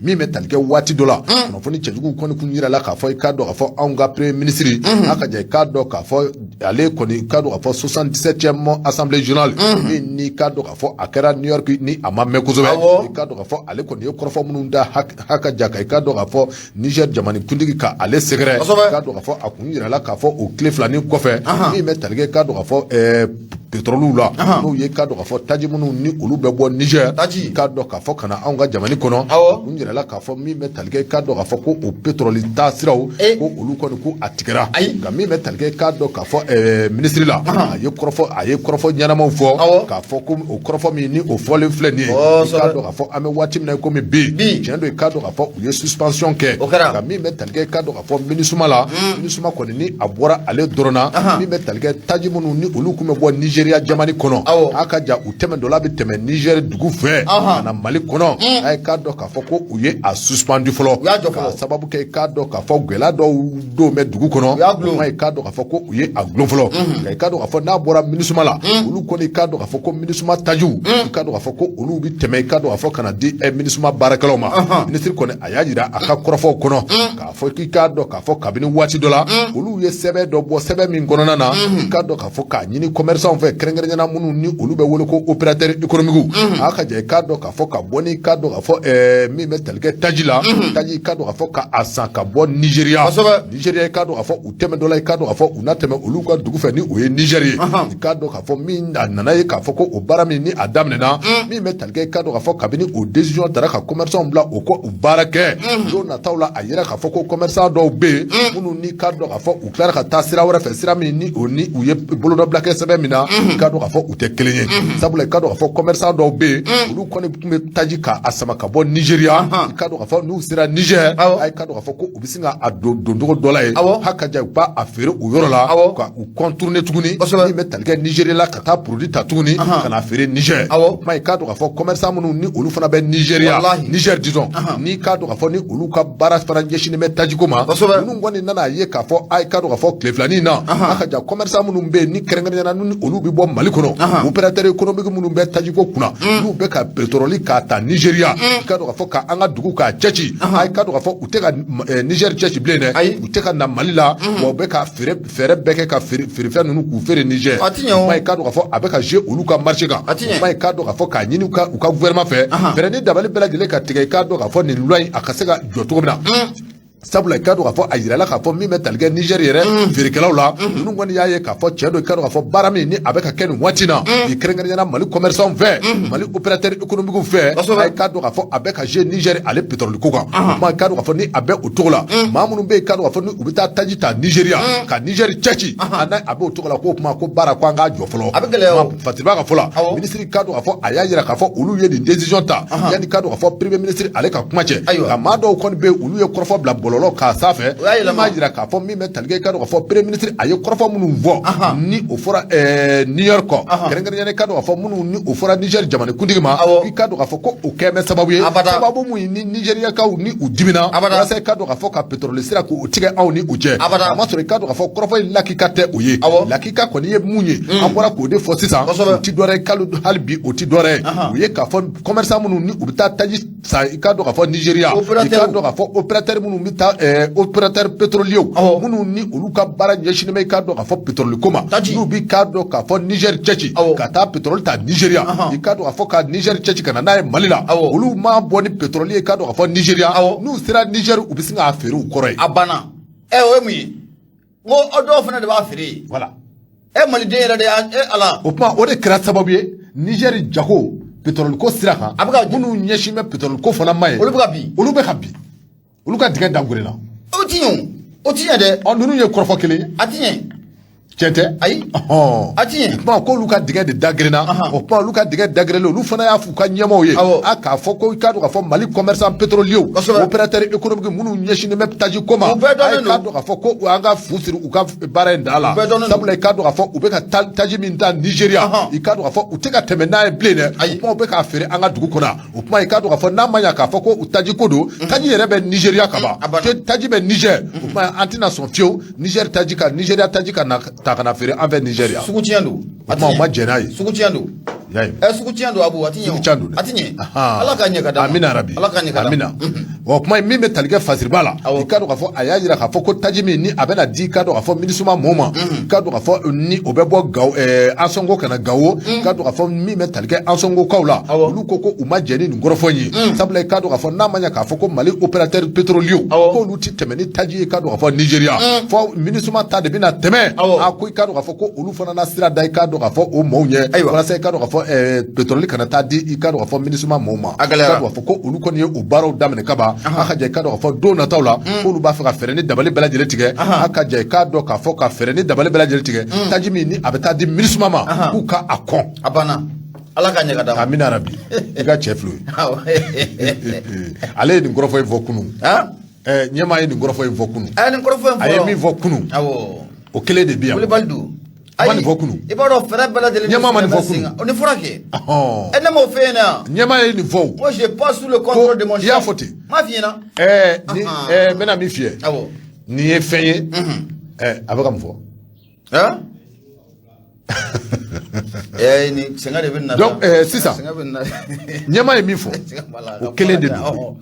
Min bɛ tali kɛ waati dɔ la kunnafoni cɛjuguw kɔni kun yira la k'a fɔ i k'a dɔn k'a fɔ anw ka premier ministre a ka ja i k'a dɔn k'a fɔ ale kɔni i k'a dɔn k'a fɔ 77e assemblée générale min ni k'a dɔn k'a fɔ a kɛra New York ni a ma mɛn kosɛbɛ i k'a dɔn k'a fɔ ale kɔni ye kɔrɔfɔ minnu da haka ja kan i k'a dɔn k'a fɔ Niger jamanakuntigi ka ale sɛgɛrɛ i k'a dɔn k'a fɔ a kun yira la k'a fɔ o tile fila nin kɔfɛ min bɛ tali kɛ i k'a dɔn k'a fɔ pétrole la n'o ye k'a dɔn k'a fɔ taji minnu ni olu bɛ bɔ Niger taji k'a dɔn k'a fɔ ka na anw ka jamana kɔnɔ kun yira la k'a fɔ min bɛ tali kɛ k'a dɔn k'a fɔ ko o pétrole taasiraw ko olu kɔni ko a tigɛra nka min bɛ tali kɛ k'a dɔn k'a fɔ minisiri la a ye kɔrɔfɔ ɲɛnamaw fɔ k'a fɔ ko o kɔrɔfɔ min ni o fɔlen filɛ nin ye k'a dɔn k'a fɔ an bɛ waati min na komi bi tiɲɛ don k'a dɔn k'a fɔ u ye suspension kɛ nka min bɛ tali kɛ k'a dɔn k'a fɔ MINUSMA la MINUSMA kɔni ni a bɔra ale dɔrɔn na min bɛ tali kɛ taji minnu ni olu kun bɛ bɔ Nigéria jamana kɔnɔ a ka ja u tɛmɛ dɔ la bɛ tɛmɛ Niger dugu fɛ ka na Mali kɔnɔ a ye k'a dɔn k'a fɔ ko u ye a suspendu fɔlɔ k'a sababu kɛ k'a dɔn k'a fɔ gɛlɛya dɔw don bɛ dugu kɔnɔ o kuma ye k'a dɔn k'a fɔ ko u ye a gulon fɔlɔ nka i k'a dɔn k'a fɔ n'a bɔra MINUSMA la olu kɔni k'a dɔn k'a fɔ ko MINUSMA tajiw i k'a dɔn k'a fɔ ko olu bɛ tɛmɛ i k'a dɔn k'a fɔ ka na di MINUSMA baarakɛlaw ma minisiri kɔni a y'a jira a ka kɔrɔfɔw kɔnɔ k'a fɔ k'i k'a dɔn k'a fɔ kabini waati dɔ la olu ye sɛbɛn dɔ bɔ sɛbɛn min kɔnɔna na i k'a dɔn k'a fɔ k'a ɲini commerçant fɛ kɛrɛnkɛrɛnnenya la minnu ni olu bɛ wele ko opérateur économique a ka jɛ i k'a dɔn k'a fɔ ka bɔ ni k'a dɔn k'a fɔ min bɛ tali kɛ taji la taji i k'a dɔn k'a fɔ k'a san ka bɔ Nigéria Nigéria i k'a dɔn k'a fɔ u tɛmɛ dɔ la i k'a dɔn k'a fɔ u na tɛmɛ olu ka dugu fɛ ni o ye Niger ye i k'a dɔn k'a fɔ min a nana ye k'a fɔ ko o baara min ni a daminɛna min bɛ tali kɛ i k'a dɔn k'a fɔ kabini o décision tara ka commerçant bila o ko u baara kɛ don nataw la a yira k'a fɔ ko commerçant dɔw bɛ yen minnu ni k'a dɔn k'a fɔ u tilara ka taa sira wɛrɛ fɛ sira min ni o ni u ye bolonɔbila kɛ sɛbɛn min na i k'a dɔn k'a fɔ u tɛ kelen ye sabula i k'a dɔn k'a fɔ commerçant dɔw bɛ yen olu kɔni tun bɛ taji k'a sama ka bɔ Nigéria i k'a dɔn k'a fɔ n'u sera Niger a k'a dɔn k'a fɔ ko u bɛ sin ka a don doncogo dɔ la yen haka ja u b'a a feere o yɔrɔ la ka u contourner tuguni min bɛ tali kɛ Nigéria la ka taa produit ta tuguni ka na feere Niger o kuma i k'a dɔn k'a fɔ commerçant minnu ni olu fana bɛ Nigéria Niger disons n'i k'a dɔn k'a fɔ ni olu ka baara fana ɲɛsinnen bɛ tajiko ma ninnu kɔni nana ye k'a fɔ a k'a dɔn k'a fɔ tile filanin na a ka ja commerçant minnu bɛ yen ni kɛrɛnkɛrɛnnenya la ni olu bɛ bɔ Mali kɔnɔ opérateur économique minnu bɛ tajiko kunna n'u bɛ ka pétrole k'a ta Nigéria i k'a dɔn k'a fɔ ka an ka dugu k'a cɛci a k'a dɔn k'a fɔ u tɛ ka Niger cɛci bilen dɛ u tɛ ka na Mali la wa u bɛ ka fɛɛrɛ bɛɛ kɛ ka feerefɛn ninnu k'u feere Niger kuma i k'a dɔn k'a fɔ a bɛ ka jouer olu ka marché kan kuma i k'a dɔn k'a fɔ k'a ɲini u ka gouvernement fɛ fɛɛrɛ ni dabali bɛɛ lajɛlen ka tigɛ i k'a dɔn k'a fɔ nin loi in a ka se ka jɔ cogo min na sabula i k'a dɔn k'a fɔ a yirala k'a fɔ min bɛ tali kɛ Niger yɛrɛ feerekɛlaw la ninnu kɔni y'a ye k'a fɔ cɛ don i k'a dɔn k'a fɔ baara min ni a bɛ ka kɛ nin waati na i kɛrɛnkɛrɛnnenya la Mali commerçant fɛ Mali opérateur économique fɛ a k'a dɔn k'a fɔ a bɛ ka jouer Niger ale pétrole ko kan kuma i k'a dɔn k'a fɔ ni a bɛ o cogo la maa minnu bɛ yen k'a dɔn k'a fɔ ni u bɛ taa taji ta Nigéria ka Niger cɛci a n'a a bɛ o cogo la k'o kuma ko baara ko an k'a jɔ fɔlɔ a bɛ gɛlɛya o Fatiba ka fɔ la minisiri k'a dɔn k'a fɔ a y'a jira k'a fɔ olu ye nin décision ta yanni k'a dɔn k'a fɔ premier ministre ale ka kuma cɛ nka maa dɔw kɔni bɛ yen olu ye kɔrɔfɔ bila bɔlɔlɔ bɔlɔlɔ kan sanfɛ. O y'a yɛlɛma. Min b'a jira k'a fɔ min bɛ tali kɛ, i k'a dɔn k'a fɔ premier ministre a ye kɔrɔfɔ minnu fɔ ni o fɔra New York, kɛrɛnkɛrɛnnenya i k'a dɔn k'a fɔ minnu ni o fɔra Niger jamanakuntigi ma, i k'a dɔn k'a fɔ ko o kɛ bɛ sababu ye, sababu mun ni Nigériakaw ni u dimina walasa i k'a dɔn k'a fɔ ka pétrole sira k'o tigɛ anw ni u cɛ. A ma sɔrɔ i k'a dɔn k'a fɔ kɔrɔfɔ in lakika tɛ o ye. Lakika kɔni ye mun ye, an bɔra k'o de fɔ sisan. O ti dɔwɛrɛ ye kalo hali bi, o ti dɔwɛrɛ ye, o ye k'a fɔ commerçant minnu ni u bɛ taa taji san, i k'a dɔn k'a fɔ Nigéria, i k'a dɔn k'a fɔ opérateur minnu bɛ taa, opérateur pétrolier minnu ni olu ka baara ɲɛsinnen bɛ i k'a dɔn k'a fɔ pétrole ko ma, n'u bɛ k'a dɔn k'a fɔ Niger cɛci ka taa pétrole ta Nigéria, i k'a dɔn k'a fɔ ka Niger cɛci ka na n'a ye Mali la, olu m'a bɔ ni pétrole ye i k'a dɔn k'a fɔ Nigéria, n'u sera Niger, u bɛ sin k'a feere u kɔrɔ ye. A banna. Ɛ, o ye mun ye? N ko aw dɔw fana de b'a feere yen. Voilà. E maliden yɛrɛ de y'a e ala. O tuma, o de kɛra sababu ye Niger jago pétrole ko sira kan, A bɛ ka minnu ɲɛsin bɛ pétrole ko fana ma ye, Olu bɛ ka bin. Olu bɛ ka bin, olu ka dingɛ dagurenna. O ti ɲɛ o, o ti ɲɛ dɛ. Ɔ, ninnu ye kɔrɔfɔ kelen ye. A ti ɲɛ. Tiɲɛ tɛ? Ayi. Ɔhɔn. A ti ɲɛ. O tuma, k'olu ka dingɛ de dagirinna. O tuma, olu ka dingɛ dagirinlen, olu fana y'a f'u ka ɲɛmaaw ye a k'a fɔ ko i k'a dɔn k'a fɔ Mali commerçant pétrolier, opérateur économique minnu ɲɛsinnen bɛ taji ko ma, U bɛɛ dɔnnen a k'a dɔn k'a fɔ ko an ka fu siri u ka baara in da la. U bɛɛ dɔnnen don. Sabula i k'a dɔn k'a fɔ u bɛ ka taji min ta Nigéria, i k'a dɔn k'a fɔ u tɛ ka tɛmɛ n'a ye bilen dɛ. O tuma, u bɛ k'a feere an ka dugu kɔnɔ yan. O tuma, i k'a dɔn k'a fɔ n'a ma ɲɛ k'a fɔ ko taji ko don, taji yɛrɛ bɛ Nigéria ka ban, A banna. taji bɛ Niger. O tuma, an tɛna sɔn fiyewu Niger taji ka Nigéria taji ka na ta ka na feere an fɛ Nigéria. Sugu tiɲɛ don. O tuma, u ma jɛn n'a ye. Sugu tiɲɛ don. Y'a ye. Ɛ, sugu tiɲɛ don, Abu, a ti ɲɛ o. Sugu tiɲɛ don dɛ. A ti ɲɛ. Ala ka ɲɛ ka d'a ma. Amina rabi. Ala ka ɲɛ ka d'a ma. Amina. O kuma in min bɛ tali kɛ Fasiriba la, i k'a dɔn k'a fɔ a y'a jira k'a fɔ ko taji min ni a bɛna di, i k'a dɔn k'a fɔ MINUSMA mɔɔw ma, i k'a dɔn k'a fɔ ni o bɛ bɔ Gawo, Ansɔngo ka na Gawo, i k'a dɔn k'a fɔ min bɛ tali kɛ Ansɔngokaw la, olu ko ko u ma jɛn ni nin kɔrɔfɔ in ye. Sabula i k'a dɔn k'a fɔ n'a ma ɲɛ k'a fɔ ko Mali opérateur pétrolier, k'olu ti tɛmɛ ni taji ye i k'a dɔn k'a fɔ Nigéria, fɔ MINUSMA ta de bɛna tɛmɛ. A ko i k'a dɔn k'a fɔ ko olu fana na sira da i k'a dɔn k'a fɔ o maaw ɲɛ, walasa i k'a dɔn k'a fɔ pétrole kana taa di i k'a dɔn k'a fɔ MINUSMA maaw ma. A gɛlɛyara. I k'a dɔn k'a fɔ ko olu kɔni ye o baaraw daminɛ kaban. A ka jɛ i k'a dɔn k'a fɔ don nataw la, k'olu b'a fɛ ka fɛɛrɛ ni dabali bɛɛ lajɛlen tigɛ. A ka jɛ i k'a dɔn k'a fɔ ka fɛɛrɛ ni dabali bɛɛ lajɛlen tigɛ, taji min ni a bɛ taa di MINUSMA ma, k'u ka a kɔn. A banna. Ala ka ɲɛ ka d'a ma. Amina rabi. I ka cɛ filɛ o ye. Ale ye nin kɔrɔfɔ in fɔ kunun. Ɲɛmaa ye nin kɔrɔfɔ in fɔ kunun. A ye nin kɔrɔfɔ in fɔ. A ye min fɔ kunun, o kelen de bɛ yan. Wulibali don. A ma nin fɔ kunun. I b'a dɔn, fɛɛrɛ bɛɛ lajɛlen. Ɲɛmaa ma nin fɔ kunun. O ni fɔra kɛ. Ɛ, ne m'o f'e ɲɛna yan. Ɲɛmaa ye nin fɔ o. Moi, je passe sous le contrôle de mon chef. I y'a fɔ ten. N m'a f'i ɲɛna. Ɛɛ ni ɛɛ n bɛna min f'i ye. Nin ye fɛn ye. A bɛ ka mun fɔ? Han? Ɛɛ, ni sɛgɛn de bɛ na. Donc sisan, Sɛgɛn bɛ na. ɲɛmaa ye min fɔ, o kelen de don.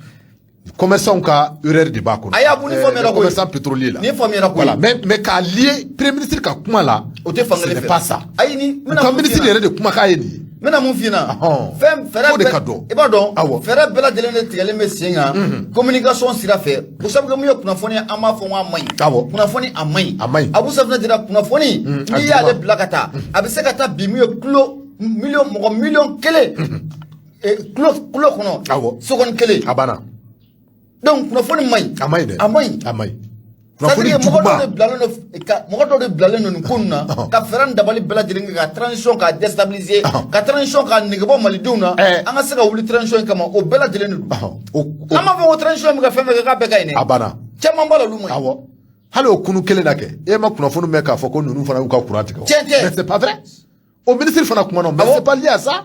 Commerçant ka erreur de b'a kɔnɔ. Ayi, Abu, ni faamuyara koyi. Commerçant pétrolier la. Ni faamuyara koyi. Voilà, mais k'a lier premier ministre ka kuma la. O tɛ fankelen Ce fɛ. n'est pas ça. Ayi, ni n U bɛna ka mun f'i ministre ɲɛna. yɛrɛ de kumakan ye nin ye. N bɛna mun f'i ɲɛna. Fɛn fɛɛrɛ Fo de bɛɛ ka dɔn. I b'a dɔn. Fɛɛrɛ bɛɛ lajɛlen de tigɛlen bɛ sen kan. Communication sira fɛ. O sabu kɛ mun ye, kunnafoni, an b'a fɔ ko a man ɲi. Kunnafoni a man ɲi. A man ɲi. Abu Safinɛ jira kunnafoni. A N'i y'ale juguman. bila ka taa, a bɛ se ka taa bi mun ye kulo miliyɔn mɔgɔ 1 miliyɔn kulo kɔnɔ. Seconde kelen. A banna. Donc kunnafoni man ɲi. A man ɲi dɛ. A man ɲi. A man ɲi. C'est-à-dire Kunnafoni que mɔgɔ dɔw juguman. de bilalen don ka mɔgɔ dɔw de bilalen don nin ko ninnu na, ka fɛɛrɛ ni dabali bɛɛ lajɛlen kɛ ka transition k'a déstabiliser, ka transition k'a negebɔ malidenw na, an ka se ka wuli transition in kama, o bɛɛ lajɛlen de don. An b'a fɔ ko transition bɛ ka fɛn fɛn kɛ k'a bɛɛ ka ɲi dɛ. A banna. Caman b'a la, olu man ɲi. Awɔ. Hali o kunu kelen na kɛ, e ma kunnafoni mɛn k'a fɔ ko ninnu fana y'u ka courant tigɛ wa? Tiɲɛ tɛ. Mais c'est pas vrai. O ministre fana kumana, mais c'est pas lié à ça.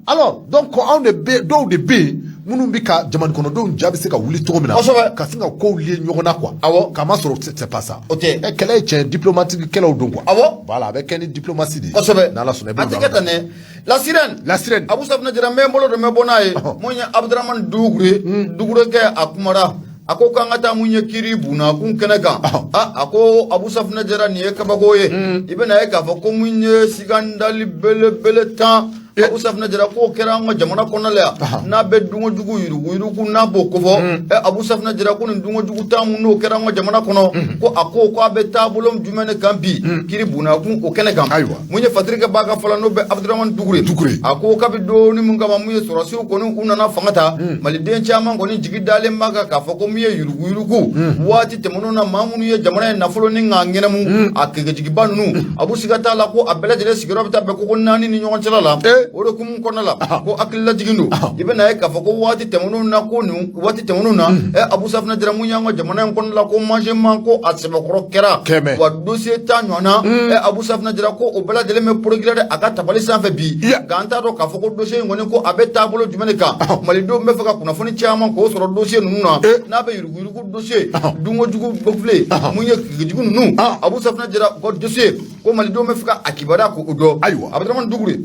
Alors donc anw de bɛ, dɔw de bɛ yen minnu bɛ ka jamana kɔnɔdenw ja bɛ se ka wuli cogo min na, ka sin ka kow lier ɲɔgɔn na quoi. K'a ma sɔrɔ c'est pas ça. O tɛ. Ɛ, kɛlɛ ye tiɲɛ, diplomatique kɛlɛw don quoi. Voilà, a bɛ kɛ ni diplomatie de ye. N'Ala sɔnna, i b'o A tɛ dɔn. kɛ tan dɛ. La sirène. La sirène. Abu Safinɛ jira, n bɛ n bolo don, n bɛ bɔ n'a ye. Mun ye Abudramani Dugure, Dugurekɛ, a kumara. A ko k'an ka taa mun ye kiri bunakun kɛnɛ kan. A ko Abu Safinɛ jara, nin ye kabako ye. I bɛna ye k'a fɔ ko mun ye sigandali belebele tan. Abu Safinɛ jara, k'o kɛra an ka jamana kɔnɔna la yan. N'a bɛ dunkojugu yuruguyurugu, n'a b'o kofɔ. Ɛ, Abu Safinɛ jara, ko nin dunkojugu tan mun n'o kɛra an ka jamana kɔnɔ, ko a ko k'a bɛ taabolo jumɛn de kan bi kiri bunakun o kɛnɛ kan. Mun ye Fatirikɛ b'a ka fɔla, n'o bɛ Abudramani Dugure. Dugure. A ko kabi doni mun kama mun ye sɔrɔsiw kɔni u nana fanga ta, maliden caman kɔni jigi dalen b'a kan k'a fɔ ko mun ye yuruguyurugu waati tɛmɛnenw na, maa minnu ye jamana in nafolo ni k'a ŋɛnɛmu, a kɛkɛjigiba ninnu, Abu, siga t'a la ko a bɛɛ lajɛlen sigiyɔrɔ bɛ taa bɛn koko naani ni ɲɔgɔn cɛla la. O de hukumu kɔnɔna la, ko hakililajigin don, i bɛna ye k'a fɔ ko waati tɛmɛnenw na, ko nin waati tɛmɛnenw na, Abu Safunɛ Jara, mun y'an ka jamana in kɔnɔna la, ko manchement ko a sɛbɛkɔrɔ kɛra. Kɛmɛ. Wa dossier tan ɲɔgɔn na, Abu Safunɛ Jara, ko o bɛɛ lajɛlen bɛ procureur a ka tabali sanfɛ bi. Nka an t'a dɔn k'a fɔ ko dossier in kɔni, ko a bɛ taabolo jumɛn de kan. Malidenw bɛ fɛ ka kunnafoni caman k'o sɔrɔ dossier ninnu na, n'a bɛ yuruguyurugu dossier, dunkojugu bofile, mun ye jugu ninnu, Abu Safunɛ Jara ko dossier, ko malidenw bɛ fɛ ka a kibaruya k'o dɔn. Ayiwa. Abdramane Dugure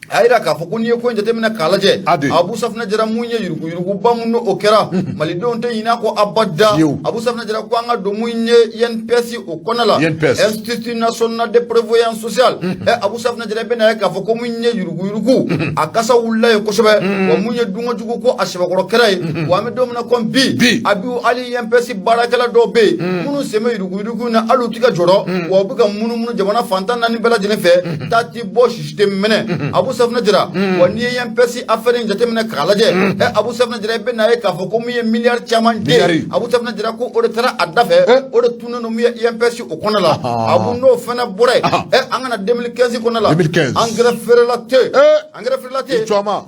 a yira k'a fɔ ko n'i ye ko in jateminɛ k'a lajɛ, Ade. Abu Safunɛ Jara, mun ye yuruguyuruguba mun n'o kɛra, malidenw tɛ ɲinɛ a kɔ abada. Fiyewu. Abu Safunɛ Jara ko an ka don mun ye INPS o kɔnɔna la, INPS. Institut national de prévoyance sociale. Abu Safunɛ Jara, bɛna ye k'a fɔ ko mun ye yuruguyurugu, a kasa wulila ye kosɛbɛ, wa mun ye dunkojugu, ko a sɛbɛkɔrɔ kɛra ye. Wa an bɛ don min na komi bi, Bi. a bi hali INPS baarakɛla dɔw bɛ yen minnu sen bɛ yuruguyurugu na, hali u ti ka jɔrɔ, wa u bɛ ka munumunu jamana fantan naani bɛɛ lajɛlen fɛ, taa ti bɔ, sisi tɛ mɛnɛ. Abu Safunɛ Jara, wa n'i ye INPS affaire in jateminɛ k'a lajɛ, Abu Safunɛ Jara, i bɛ n'a ye k'a fɔ ko mun ye miliyari caman den, Miliyari. Abu Safunɛ Jara, ko o de taara a da fɛ, o de tunnen don mun ye INPS o kɔnɔ la. Abu, n'o fana bɔra yen, an ka na 2015 kɔnɔ la. 2015. Engrais feerela tɛ, engrais feerela tɛ. I Cɔma.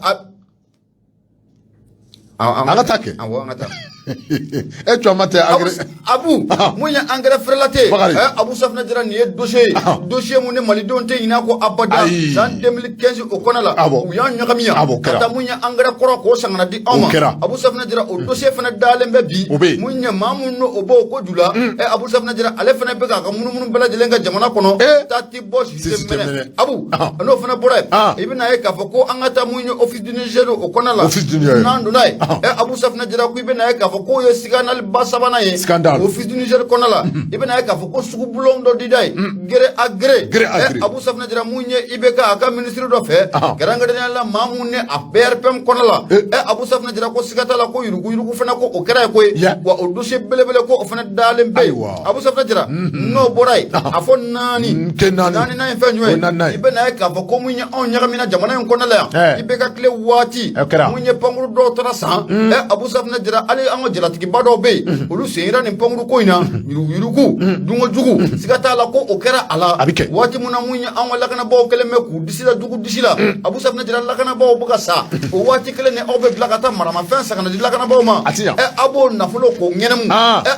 An An ka taa kɛ. Awɔ, an ka taa. E Cɔma tɛ engrais. Abu, mun ye engrais feerela tɛ, Bakari. Abu Safunɛ Jara, nin ye dossier ye, dossier mun ni malidenw tɛ ɲinɛ a kɔ abada. Ayi. San 2015 o kɔnɔ la, Awɔ. u y'an ɲagami yan Awɔ, o ka kɛra. taa mun ye engrais kɔrɔ k'o san ka na di anw O ma. kɛra. Abu Safunɛ Jara, o dossier fana dalen bɛ bi. O bɛ yen. Mun ye maa mun n'o o b'o ko ju la, Abu Safunɛ Jara, ale fana bɛ k'a ka munumunu bɛɛ lajɛlen kɛ jamana kɔnɔ, taa ti bɔ, sisi Sisi tɛ tɛ mɛnɛ. mɛnɛ. Abu, n'o fana bɔra yen, i bɛna ye k'a fɔ ko an ka taa mun ye Office du Niger o kɔnɔ la. Office du Niger. N'an donna yen, Abu Safunɛ Jara, ko i bɛna ye k'a fɔ k'o ye scandale ba sabanan ye. Scandale. Office du Niger kɔnɔ la, i bɛna ye k'a fɔ ko sugubulon dɔ dida yen, gré à gré. Gré à gré. Abu Safunɛ Jara, mun ye IBK a ka ministre dɔ fɛ, kɛrɛnkɛrɛnnenya la maa mun ni a BRPM kɔnɔ la, Abu Safunɛ Jara, ko siga t'a la ko yuruguyurugu fana, ko o kɛra yen koyi. Wa o dossier belebele, ko o fana dalen bɛ yen. Ayiwa. Abu Safunɛ Jara, n'o bɔra yen, a fɔ naani. Kɛ naani. Naaninan ye fɛn O ye jumɛn naaninan ye? ye. I bɛna ye k'a fɔ ko mun ye anw ɲagamina jamana in kɔnɔ la yan, IBK tile waati, O kɛra. mun ye pankuru dɔw taara san, Abu Safunɛ Jara, hali an ka jalatigiba dɔw bɛ yen, olu sen yera nin pankuru ko in na. Yuruguyurugu, dunkojugu, siga t'a la ko o kɛra a la. A bɛ kɛ. Waati mun na mun ye an ka lakanabaaw kɛlen bɛ k'u disi la jugu disi la, Abu Safunɛ Jara, lakanabaaw bɛ ka sa, o waati kelen ni aw bɛ bila ka taa maramafɛn san ka na di lakanabaaw ma. A ti ɲa. Aw b'o nafolo k'o ŋɛnɛmu.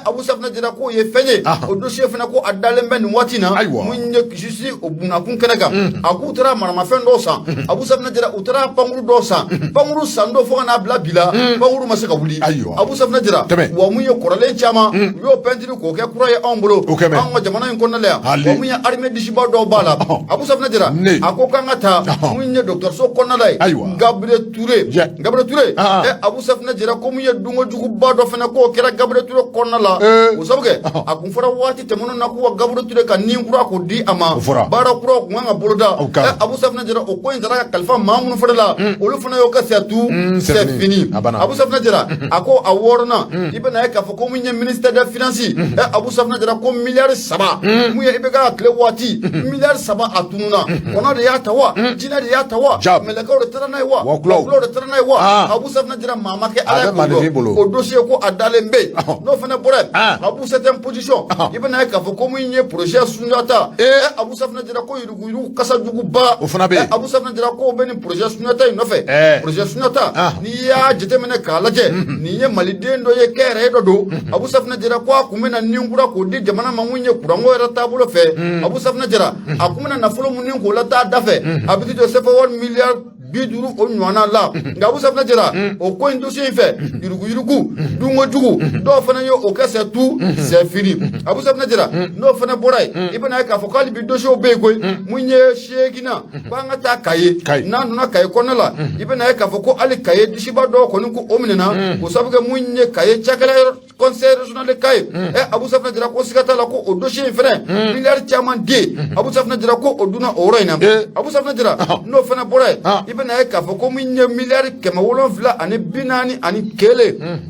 Abu Safunɛ Jara, k'o ye fɛn ye, o dossier fana, ko a dalen bɛ nin waati in na. Ayiwa. Mun ye justice o bunakun kɛnɛ kan, a k'u taara maramafɛn dɔw san, Abu Safunɛ Jara, u taara pankuru dɔw san, pankuru san don fo ka n'a bila bi la, pankuru ma se ka wuli. Ayiwa. Abu Safunɛ Jara, Tɛmɛ. wa mun ye kɔrɔlen caman, u y'o pɛntiri k'o kɛ kura ye anw bolo, O kɛmɛ. anw ka jamana in kɔnɔna la yan. Hali. Wa mun ye armée disiba dɔw b'a la, Abu Safunɛ Jara, Ne. a ko k'an ka taa mun ye dɔgɔtɔrɔso kɔnɔna la yen, Ayiwa. Gabriel Touré. Gabriel Touré, Abu Safunɛ Jara, ko mun ye dunkojuguba dɔ fana k'o kɛra Gabriel Touré kɔnɔna la. O sabu kɛ a kun fɔra waati tɛmɛnenw na k'u ka Gabriel Touré ka nin kura k'o di a ma, O fɔra. baara kuraw kun kan ka boloda. O kɛra. Abu Safunɛ Jara, o ko in taara ka kalifa maa minnu fana la, olu fana y'o kɛ c'est tout, c'est c'est fini. fini. A banna. Abu Safunɛ Jara, a ko a wɔɔrɔnan, i bɛna ye k'a fɔ ko mun ye ministère des finances, Abu Safunɛ Jara, ko miliyari 3, mun ye IBK ka tile waati, miliyari 3 a tununa. Kɔnɔ de y'a ta wa, jinɛ de y'a ta wa, Jab. mɛlɛkɛw de taara n'a ye wa, Wakulaw. wakulaw de taara n'a ye wa? Abu Safunɛ Jara, maa ma kɛ A Ala bɛ ye maaninfin k'o dɔn. bolo. O dossier, ko a dalen bɛ yen. N'o fana bɔra yen, Abu, septième position, i bɛna ye k'a fɔ ko mun ye projet Sunjata, Abu Safunɛ Jara, ko yuruguyurugu kasa juguba O fana bɛ yen. Abu Safunɛ Jara, k'o bɛ nin projet Sunjata in nɔfɛ. Projet Sunjata, n'i y'a jateminɛ k'a lajɛ, nin ye maliden dɔ ye, kɛnyɛrɛye dɔ don. Abu Safunɛ Jara, ko a kun bɛna nin kura k'o di jamana ma, mun ye kuranko yɛrɛ taabolo fɛ. Abu Safunɛ Jara, a kun bɛna nafolo mun ni k'o lataa da fɛ, a bɛ t'i jɔ CFA wari miliyari 50 o ɲɔgɔnna la. Nka Abu Safunɛ Jara, o ko in dossier in fɛ, yuruguyurugu, dunkojugu, dɔw fana ye o kɛ c'est tout, c'est fini. Abu Safunɛ Jara, n'o fana bɔra yen, i bɛna ye k'a fɔ k'ale bi dossier bɛ yen koyi. Mun ye seeginna, ko an ka taa Kaye. Kayi. N'an donna Kaye kɔnɔna la, i bɛna ye k'a fɔ ko hali Kaye disiba dɔw kɔni, ko o minɛna, k'o sababu kɛ mun ye Kaye cakɛla yɔrɔ, conseil régional de Kaye. Abu Safunɛ Jara, ko siga t'a la ko o dossier in fɛnɛ, miliyari caman den, Abu Safunɛ Jara, ko o dunna o yɔrɔ in na. Abu Safunɛ Jara, n'o fana bɔra yen, i bɛna ye k'a fɔ ko min ye miliyari 741,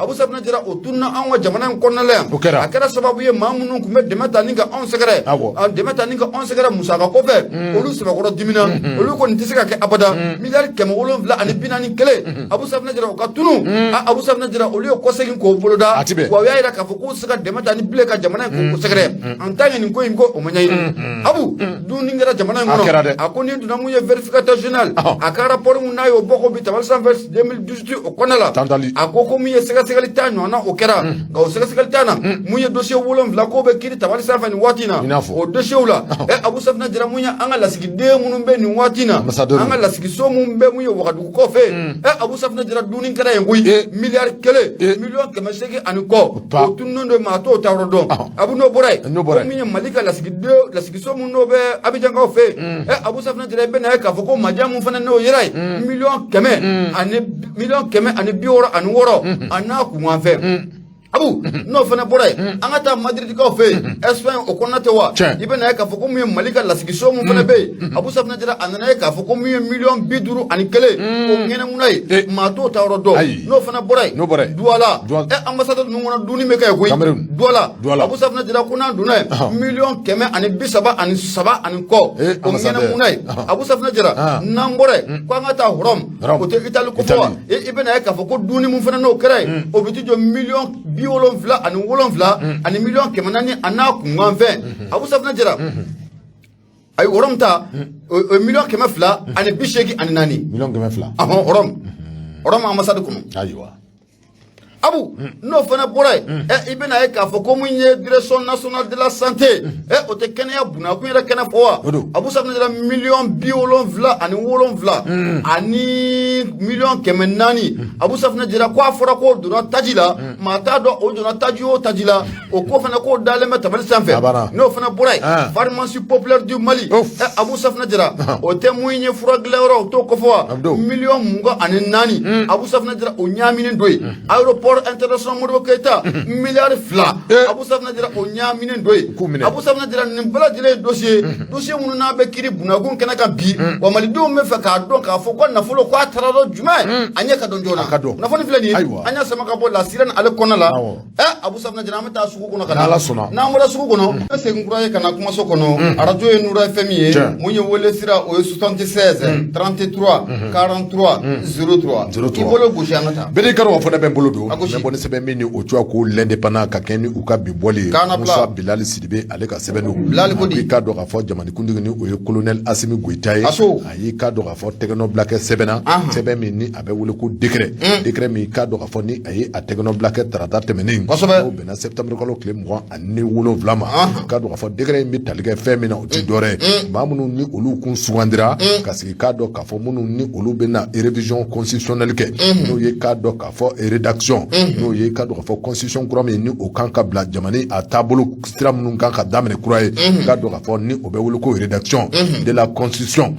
Abu Safunɛ Jara, o tununa anw ka jamana in kɔnɔna la yan. O kɛra. A kɛra sababu ye maa minnu tun bɛ dɛmɛ ta ni ka anw sɛgɛrɛ, Awɔ. a dɛmɛ ta ni ka anw sɛgɛrɛ musaka kɔfɛ, olu sɛbɛkɔrɔ dimina, olu kɔni tɛ se ka kɛ abada miliyari 741, Abu Safunɛ Jara, o ka tunu. A Abu Safunɛ Jara, olu ye kɔsegin k'o boloda. A ti bɛn. Wa u y'a yira k'a fɔ k'u tɛ se ka dɛmɛ ta ni bilen ka jamana in k'o sɛgɛrɛ en tant que nin ko in, ko o ma ɲɛɲini. Abu, dumuni kɛra jamana in A kɛra dɛ. kɔnɔ. A ko ni donna mun ye vérificateur général a ka rapport rapport mun n'a y'o bɔ ko bi tabali sanfɛ 2018 o kɔnɔna la, Tantali. a ko ko min ye sɛgɛsɛgɛli ta ɲɔgɔnna o kɛra, nka o sɛgɛsɛgɛli ta na, mun ye dossier 7 k'o bɛ kiiri tabali sanfɛ nin waati in na. I n'a fɔ. O dossier la, Abu Safinɛ Jara, mun ye an ka lasigiden minnu bɛ nin waati in na, Ambassadeur. an ka lasigiso mun bɛ mun ye Wagadugu kɔfɛ, Abu Safinɛ Jara, dunni kɛra yen koyi, miliyari 1, miliyɔn 800 ani kɔ, Pa. o tununnen don, maa t'o ta yɔrɔ dɔn. Abu, n'o bɔra yen, N'o bɔra yen. ko min ye Mali ka lasigiden, lasigiso mun n'o bɛ Abijankaw fɛ yen, Abu Safinɛ Jara, i bɛ na ye k'a fɔ ko maja mun fana n'o yera yen, miliyɔn 166 a n'a kunkanfɛn. Abu, n'o fana bɔra yen, an ka taa Madridikaw fɛ yen, Espagne o kɔnɔna tɛ wa? Tiɲɛ. I bɛ na ye k'a fɔ ko mun ye Mali ka lasigiso mun fana bɛ yen, Abu Safinɛ Jara, a nana ye k'a fɔ ko mun ye miliyɔn 51 o ŋɛnɛmuna ye, maa t'o ta yɔrɔ dɔn. Ayi. N'o fana bɔra yen, N'o bɔra yen. Douala, Douala. Ambassadeur ninnu kɔnɔ dunni bɛ kɛ yen koyi. Cameroun. Douala. Douala. Abu Safinɛ Jara, ko n'an donna yen, miliyɔn 133 ani kɔ, o Ambassadeur. ŋɛnɛmuna ye. Abu Safinɛ Jara, n'an bɔra yen, ko an ka taa Rome, Rome. o tɛ Italie ko fɔ wa? Italie. I bɛ na ye k'a fɔ ko dunni mun fana n'o kɛra yen, o bɛ t'i jɔ 77 ani miliyɔn 400 a n'a kunkanfɛn. Abu Safinɛ Jara, ayi, Rome ta, o ye miliyɔn 284. Miliyɔn 200. Ahɔn, Rome ambassade kɔnɔ. Ayiwa. Abu, n'o fana bɔra yen, i bɛna ye k'a fɔ ko mun ye Direction nationale de la santé, o tɛ kɛnɛya bunakun yɛrɛ kɛnɛ fɔ wa? O don. Abu Safinɛ Jara, 77 ani miliyɔn 400, Abu Safinɛ Jara, ko a fɔra k'o donna taji la, maa t'a dɔn o donna taji o taji la. O ko fana k'o dalen bɛ tabali sanfɛ. A banna. N'o fana bɔra yen, Ah. Pharmacie populaire du Mali, Ouf. Abu Safinɛ Jara, o tɛ mun ye fura dilan yɔrɔ, o t'o kɔfɔ wa? Abdou. 24 000 000, Abu Safinɛ Jara, o ɲaaminen don yen. Aéroport international Modibo Keïta, miliyari 2, Abu Safinɛ Jara, o ɲaaminen don yen. K'u minɛ. Abu Safinɛ Jara, nin bɛɛ lajɛlen ye dossier, dossier minnu n'a bɛ kiiri bunakun kɛnɛ kan bi wa, malidenw bɛ fɛ k'a dɔn k'a fɔ ko nafolo ko a taara dɔn jumɛn, a ɲɛ ka dɔn joona. A ka dɔn. Kunnafoni filɛ nin ye, Ayiwa. an y'a sama ka bɔ La Sirène ale kɔnɔna la. Abu Safinɛ Jara, an bɛ taa sugu kɔnɔ ka na. N'Ala sɔnna. N'an bɔra sugu kɔnɔ, an bɛ segin kura ye ka na kumaso kɔnɔ. Arajo ye Nura FM ye. Tiɲɛ. Mun ye wele sira, o ye 76 33 43 03. 03. I bolo gosi, an ka taa. Bɛɛ n'i ka dɔn k'a fɔ ne bɛ n bolo don. A gosi. N bɛ bɔ ni sɛbɛn min ni o cogoya ko L'Indépendant, ka kɛ ni u ka bi bɔli ye. K'an na bila. Musa Bilali Sidibe, ale ka sɛbɛn don. Bilali ko di? A ko i k'a dɔn k'a fɔ jamanakuntigi ni o ye colonel Asimi Goyita ye. Aso. A y'i k'a dɔn k'a fɔ tɛgɛnɔbila kɛ sɛbɛn na. Sɛbɛn min ni a bɛ wele ko décret. Décret min i k'a dɔn k'a fɔ ni a ye a tɛgɛnɔbila kɛ tarata tɛmɛnen. N'o bɛnna septembre kalo tile 27 ma. I k'a dɔn k'a fɔ décret in bɛ tali kɛ fɛn min na, o ti dɔwɛrɛ ye. Maa minnu ni olu kun sugandira ka sigi, k'a dɔn k'a fɔ minnu ni olu bɛna révision constitutionnelle kɛ, n'o ye k'a dɔn k'a fɔ rédaction, n'o ye k'a dɔn k'a fɔ constitution kura min ni o kan ka bila jamana a taabolo sira minnu kan ka daminɛ kura ye, k'a dɔn k'a fɔ ni o bɛ wele ko rédaction de la constitution,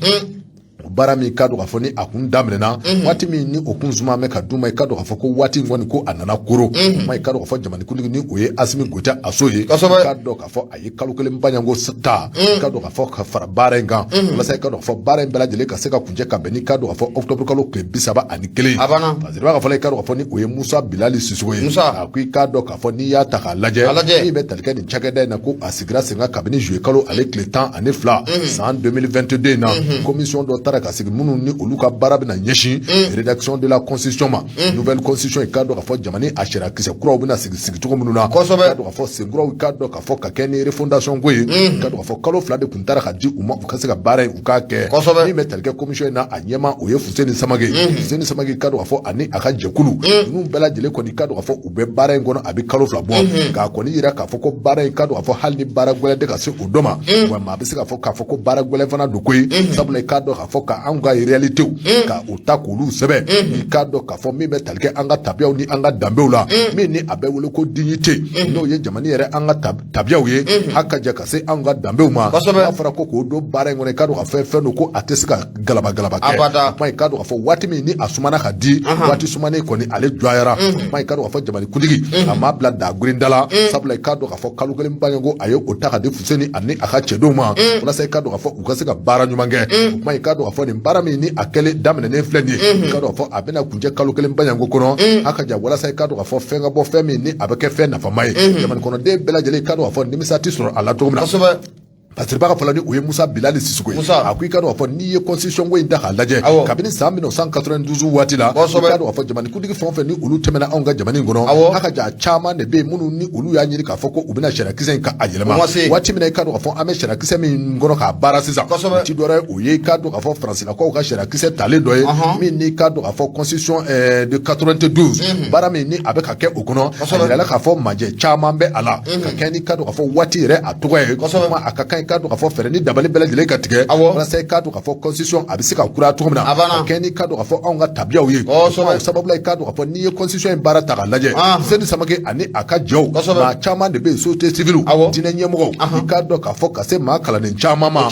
o baara min k'a dɔn k'a fɔ ni a kun daminɛna waati min ni o kun suma mɛ ka d'u ma, i k'a dɔn k'a fɔ ko waati in kɔni ko a nana koro ma, i k'a dɔn k'a fɔ jamanakuntigi ni o ye Asimi Goyita Aso ye, i k'a dɔn k'a fɔ a ye kalo 1 baɲanko ta, i k'a dɔn k'a fɔ ka fara baara in kan, walasa i k'a dɔn k'a fɔ baara in bɛɛ lajɛlen ka se ka kuncɛ ka bɛn ni k'a dɔn k'a fɔ octobre kalo tile 31 ye. A banna. Parce que i b'a fɔ la, i k'a dɔn k'a fɔ ni o ye Musa Bilali Sisoko ye. Musa. A ko i k'a dɔn k'a fɔ n'i y'a ta k'a lajɛ, A lajɛ. min bɛ tali kɛ nin cakɛda in na, ko a sigira sen kan kabini juillet kalo ale tile 12 san 2022 in na, commission dɔ taara ka sigi minnu ni olu ka baara bɛna ɲɛsin rédaction de la constitution ma, nouvelle constitution, i k'a dɔn k'a fɔ jamana a sariya kisɛ kuraw bɛna sigi sigicogo minnu na, i k'a dɔn k'a fɔ sen kuraw, i k'a dɔn k'a fɔ ka kɛ ni refondation ko ye, i k'a dɔn k'a fɔ kalo 2 de tun taara ka di u ma u ka se ka baara in u k'a kɛ. Min bɛ tali kɛ commission in na, a ɲɛma o ye Fuseni Samake. Fuseni Samake, i k'a dɔn k'a fɔ ani a ka jɛkulu ninnu bɛɛ lajɛlen kɔni, i k'a dɔn k'a fɔ u bɛ baara in kɔnɔ a bɛ kalo 2 bɔ, k'a kɔni yira k'a fɔ ko baara in, k'a dɔn k'a fɔ hali ni baara gɛlɛn tɛ ka se o dɔ ma, wa maa bɛ se k'a fɔ ko baara gɛlɛn fana don koyi, sabula i k'a dɔn k'a fɔ ka anw ka réalitéw ka o ta k'olu sɛbɛn, i k'a dɔn k'a fɔ min bɛ tali kɛ an ka tabiyaw ni an ka danbew la, min ni a bɛ wele ko dignité, n'o ye jamana yɛrɛ an ka tabiyaw ye, hali ka jɛ ka se anw ka danbew ma. N'a fɔra ko k'o don baara in kɔnɔ, i k'a dɔn k'a fɔ fɛn don ko a tɛ se ka galaba galaba kɛ. Abada. Kuma i k'a dɔn k'a fɔ waati min ni a sumana ka di, waati sumanen kɔni ale jɔyara. Kuma i k'a dɔn k'a fɔ jamanakuntigi a m'a bila dagurinda la, sabula i k'a dɔn k'a fɔ kalo 1 baɲɔgɔn a ye o ta ka di Fuseni ani a ka cɛdenw ma, walasa i k'a dɔn k'a fɔ u ka se ka baara ɲuman kɛ. O kuma i k'a dɔn k'a fɔ nin baara min ni a kɛlen daminɛnen filɛ nin ye, i k'a dɔn k'a fɔ a bɛna kuncɛ kalo 1 baɲɔgɔn kɔnɔ, a ka ja, walasa i k'a dɔn k'a fɔ fɛn ka bɔ fɛn min ni a bɛ kɛ fɛn nafama ye jamana kɔnɔden bɛɛ lajɛlen, i k'a dɔn k'a fɔ nimisa tɛ sɔrɔ a la cogo min na. Fasiriba ka fɔ la ni o ye Musa Bilali Sisoko ye, a ko i ka dɔn k'a fɔ n'i ye constitution ko in ta k'a lajɛ, kabini san 1992 waati la, i ka dɔn k'a fɔ jamanakuntigi fɛn o fɛn ni olu tɛmɛna anw ka jamana in kɔnɔ, a ka ja caman de bɛ yen minnu ni olu y'a ɲini k'a fɔ ko u bɛna sariyakisɛ in ka a yɛlɛma. Waati min na i ka dɔn k'a fɔ an bɛ sariyakisɛ min kɔnɔ k'a baara sisan, o ti dɔwɛrɛ ye, o ye i ka dɔn k'a fɔ Faransilakaw ka sariyakisɛ talen dɔ ye min n'i ka dɔn k'a fɔ constitution de 92, baara min ni a bɛ ka kɛ o kɔnɔ, a yirala k'a fɔ majɛ caman bɛ a la ka kɛɲɛ n'i ka dɔn k'a fɔ waati yɛrɛ a tɔgɔ ye. Kuma a ka kan i ka dɔn k'a fɔ fɛɛrɛ ni dabali bɛɛ lajɛlen ka tigɛ walasa i ka dɔn k'a fɔ constitution a bɛ se ka kura cogo min na, ka kɛɲɛ n'i ka dɔn k'a fɔ anw ka tabiyaw ye. O sababu la, i ka dɔn k'a fɔ n'i ye constitution in baara ta k'a lajɛ, Seni Samake ani a ka jɛw, maa caman de bɛ yen, société civile, diinɛ ɲɛmɔgɔw, i ka dɔn k'a fɔ ka se maa kalannen caman ma,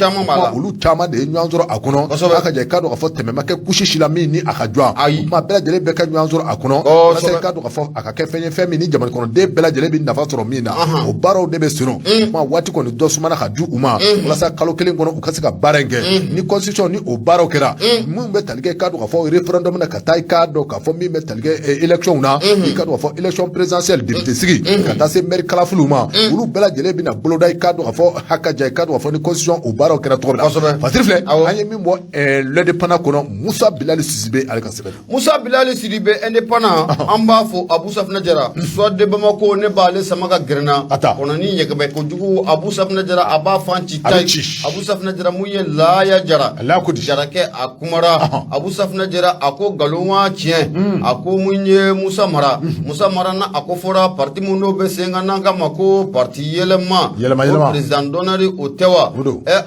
olu caman de ye ɲɔgɔn sɔrɔ a kɔnɔ. A ka jɛ i ka dɔn k'a fɔ tɛmɛ ma kɛ kusi si la min ni a ka jɔ, kuma bɛɛ lajɛlen bɛɛ ka ɲɔgɔn sɔrɔ a kɔnɔ walasa i ka dɔn k'a fɔ a ka kɛ fɛn ye, fɛn min ni jamana kɔnɔden bɛɛ lajɛlen bɛ nafa sɔrɔ min na. O baaraw de bɛ sen kuma waati kɔni dɔ sumana ka di u ma walasa kalo kelen kɔnɔ u ka se ka baara in kɛ. Ni constitution ni o baaraw kɛra, minnu bɛ tali kɛ i ka dɔn k'a fɔ référendum na, ka taa i k'a dɔn k'a fɔ min bɛ tali kɛ élection na, i ka dɔn k'a fɔ élection présidentielle, député sigi, ka taa se maire kalafiliw ma, olu bɛɛ lajɛlen bɛna boloda i k'a dɔn k'a fɔ haka ja i k'a dɔn k'a fɔ ni constitution o baaraw kɛra cogo min na. Fasiri filɛ, an ye min bɔ l'Indépendant kɔnɔ, Musa Bilali Sidibe ale ka sɛbɛn. Musa Bilali Sidibe, Indépendant, an b'a fɔ. Abu Safinɛ Jara, Soir de Bamako, ne b'ale sama ka gɛrɛna kɔnɔni ɲɛgɛbɛ kojugu. Abu Safinɛ Jara, a b'a fan ci ta. Abu Safinɛ Jara, mun ye Laya Jara Jarakɛ, a kumara. Abu Safinɛ Jara, a ko nkalon wa tiɲɛ? A ko mun ye Musa Mara, Musa Mara na a ko fɔra parti mun n'o bɛ sen kan n'an k'a ma ko parti Yɛlɛma, Yɛlɛma, président d'honneur o tɛ wa?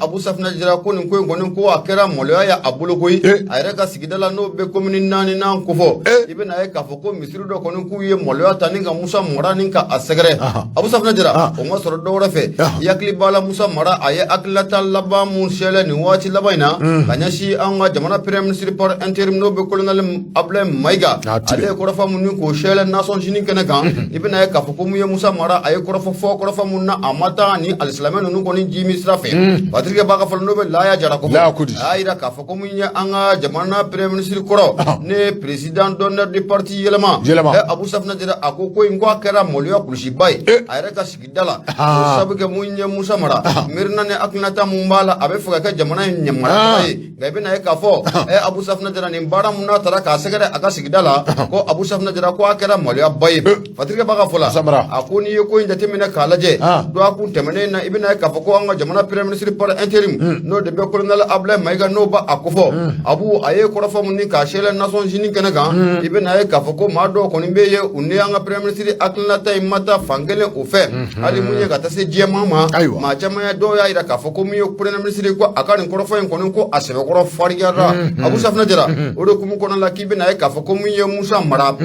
Abu Safinɛ Jara ko nin ko in kɔni, ko a kɛra maloya ye a bolo koyi. A yɛrɛ ka sigida la, n'o bɛ commune naani nan kofɔ, i bɛna ye k'a fɔ ko misiri dɔ kɔni k'u ye maloya ta ni ka Musa Mara ni ka a sɛgɛrɛ. Abu Safinɛ Jara, o ma sɔrɔ dɔwɛrɛ fɛ. I hakili b'a la, Musa Mara a ye hakilinata laban mun sɛlɛ nin waati laban in na ka ɲɛsin an ka jamana premier ministre par intérim, n'o bɛ colonel Abdoulaye Mayiga, ale ye kɔrɔfɔ mun ni k'o sɛlɛ Nations Unies kɛnɛ kan. I bɛna ye k'a fɔ ko mun ye Musa Mara, a ye kɔrɔfɔ fɔ, kɔrɔfɔ mun na a ma taa ni alisilamɛ ninnu kɔni ji min sira fɛ. Patrick b'a ka fɔ n'o bɛ Laya Jara kofɔ, a y'a yira k'a fɔ ko mun ye an ka jamana premier ministre kɔrɔ ne président d'honneur du parti Yɛlɛma. Abu Safinɛ Jara, a ko ko in ko a kɛra maloya kulusiba ye a yɛrɛ ka sigida la, o sabu kɛ mun ye Musa Mara miirina ni hakilinata mun b'a la, a bɛ fɛ ka kɛ jamana in ɲɛmarabaga ye. Nka i bɛna ye k'a fɔ Abu Safinɛ Jara, nin baara mun n'a taara k'a sɛgɛrɛ a ka sigida la, ko Abu Safinɛ Jara ko a kɛra maloyaba ye. Patrick b'a ka fɔ la, a ko n'i ye ko in jateminɛ k'a lajɛ, dɔgɔkun tɛmɛnen na, i bɛna ye k'a fɔ ko an ka jamana premier ministre par intérim, n'o de bɛ colonel Abdoulaye Mayiga, n'o b'a a kofɔ, Abu a ye kɔrɔfɔ mun ni k'a sɛlɛ Nations Unies kɛnɛ kan, i bɛna ye k'a fɔ ko maa dɔw kɔni bɛ yen, u ni an ka premier ministre hakilinata in ma taa fan kelen o fɛ. Hali mun ye ka taa se jɛman ma, maa caman ye, dɔw y'a jira k'a fɔ ko mun ye premier ministre, ko a ka nin kɔrɔfɔ in kɔni, ko a sɛbɛkɔrɔ fariyara. Abu Safinɛ Jara, o de hukumu kɔnɔna la, k'i bɛna ye k'a fɔ ko mun ye Musa Mara,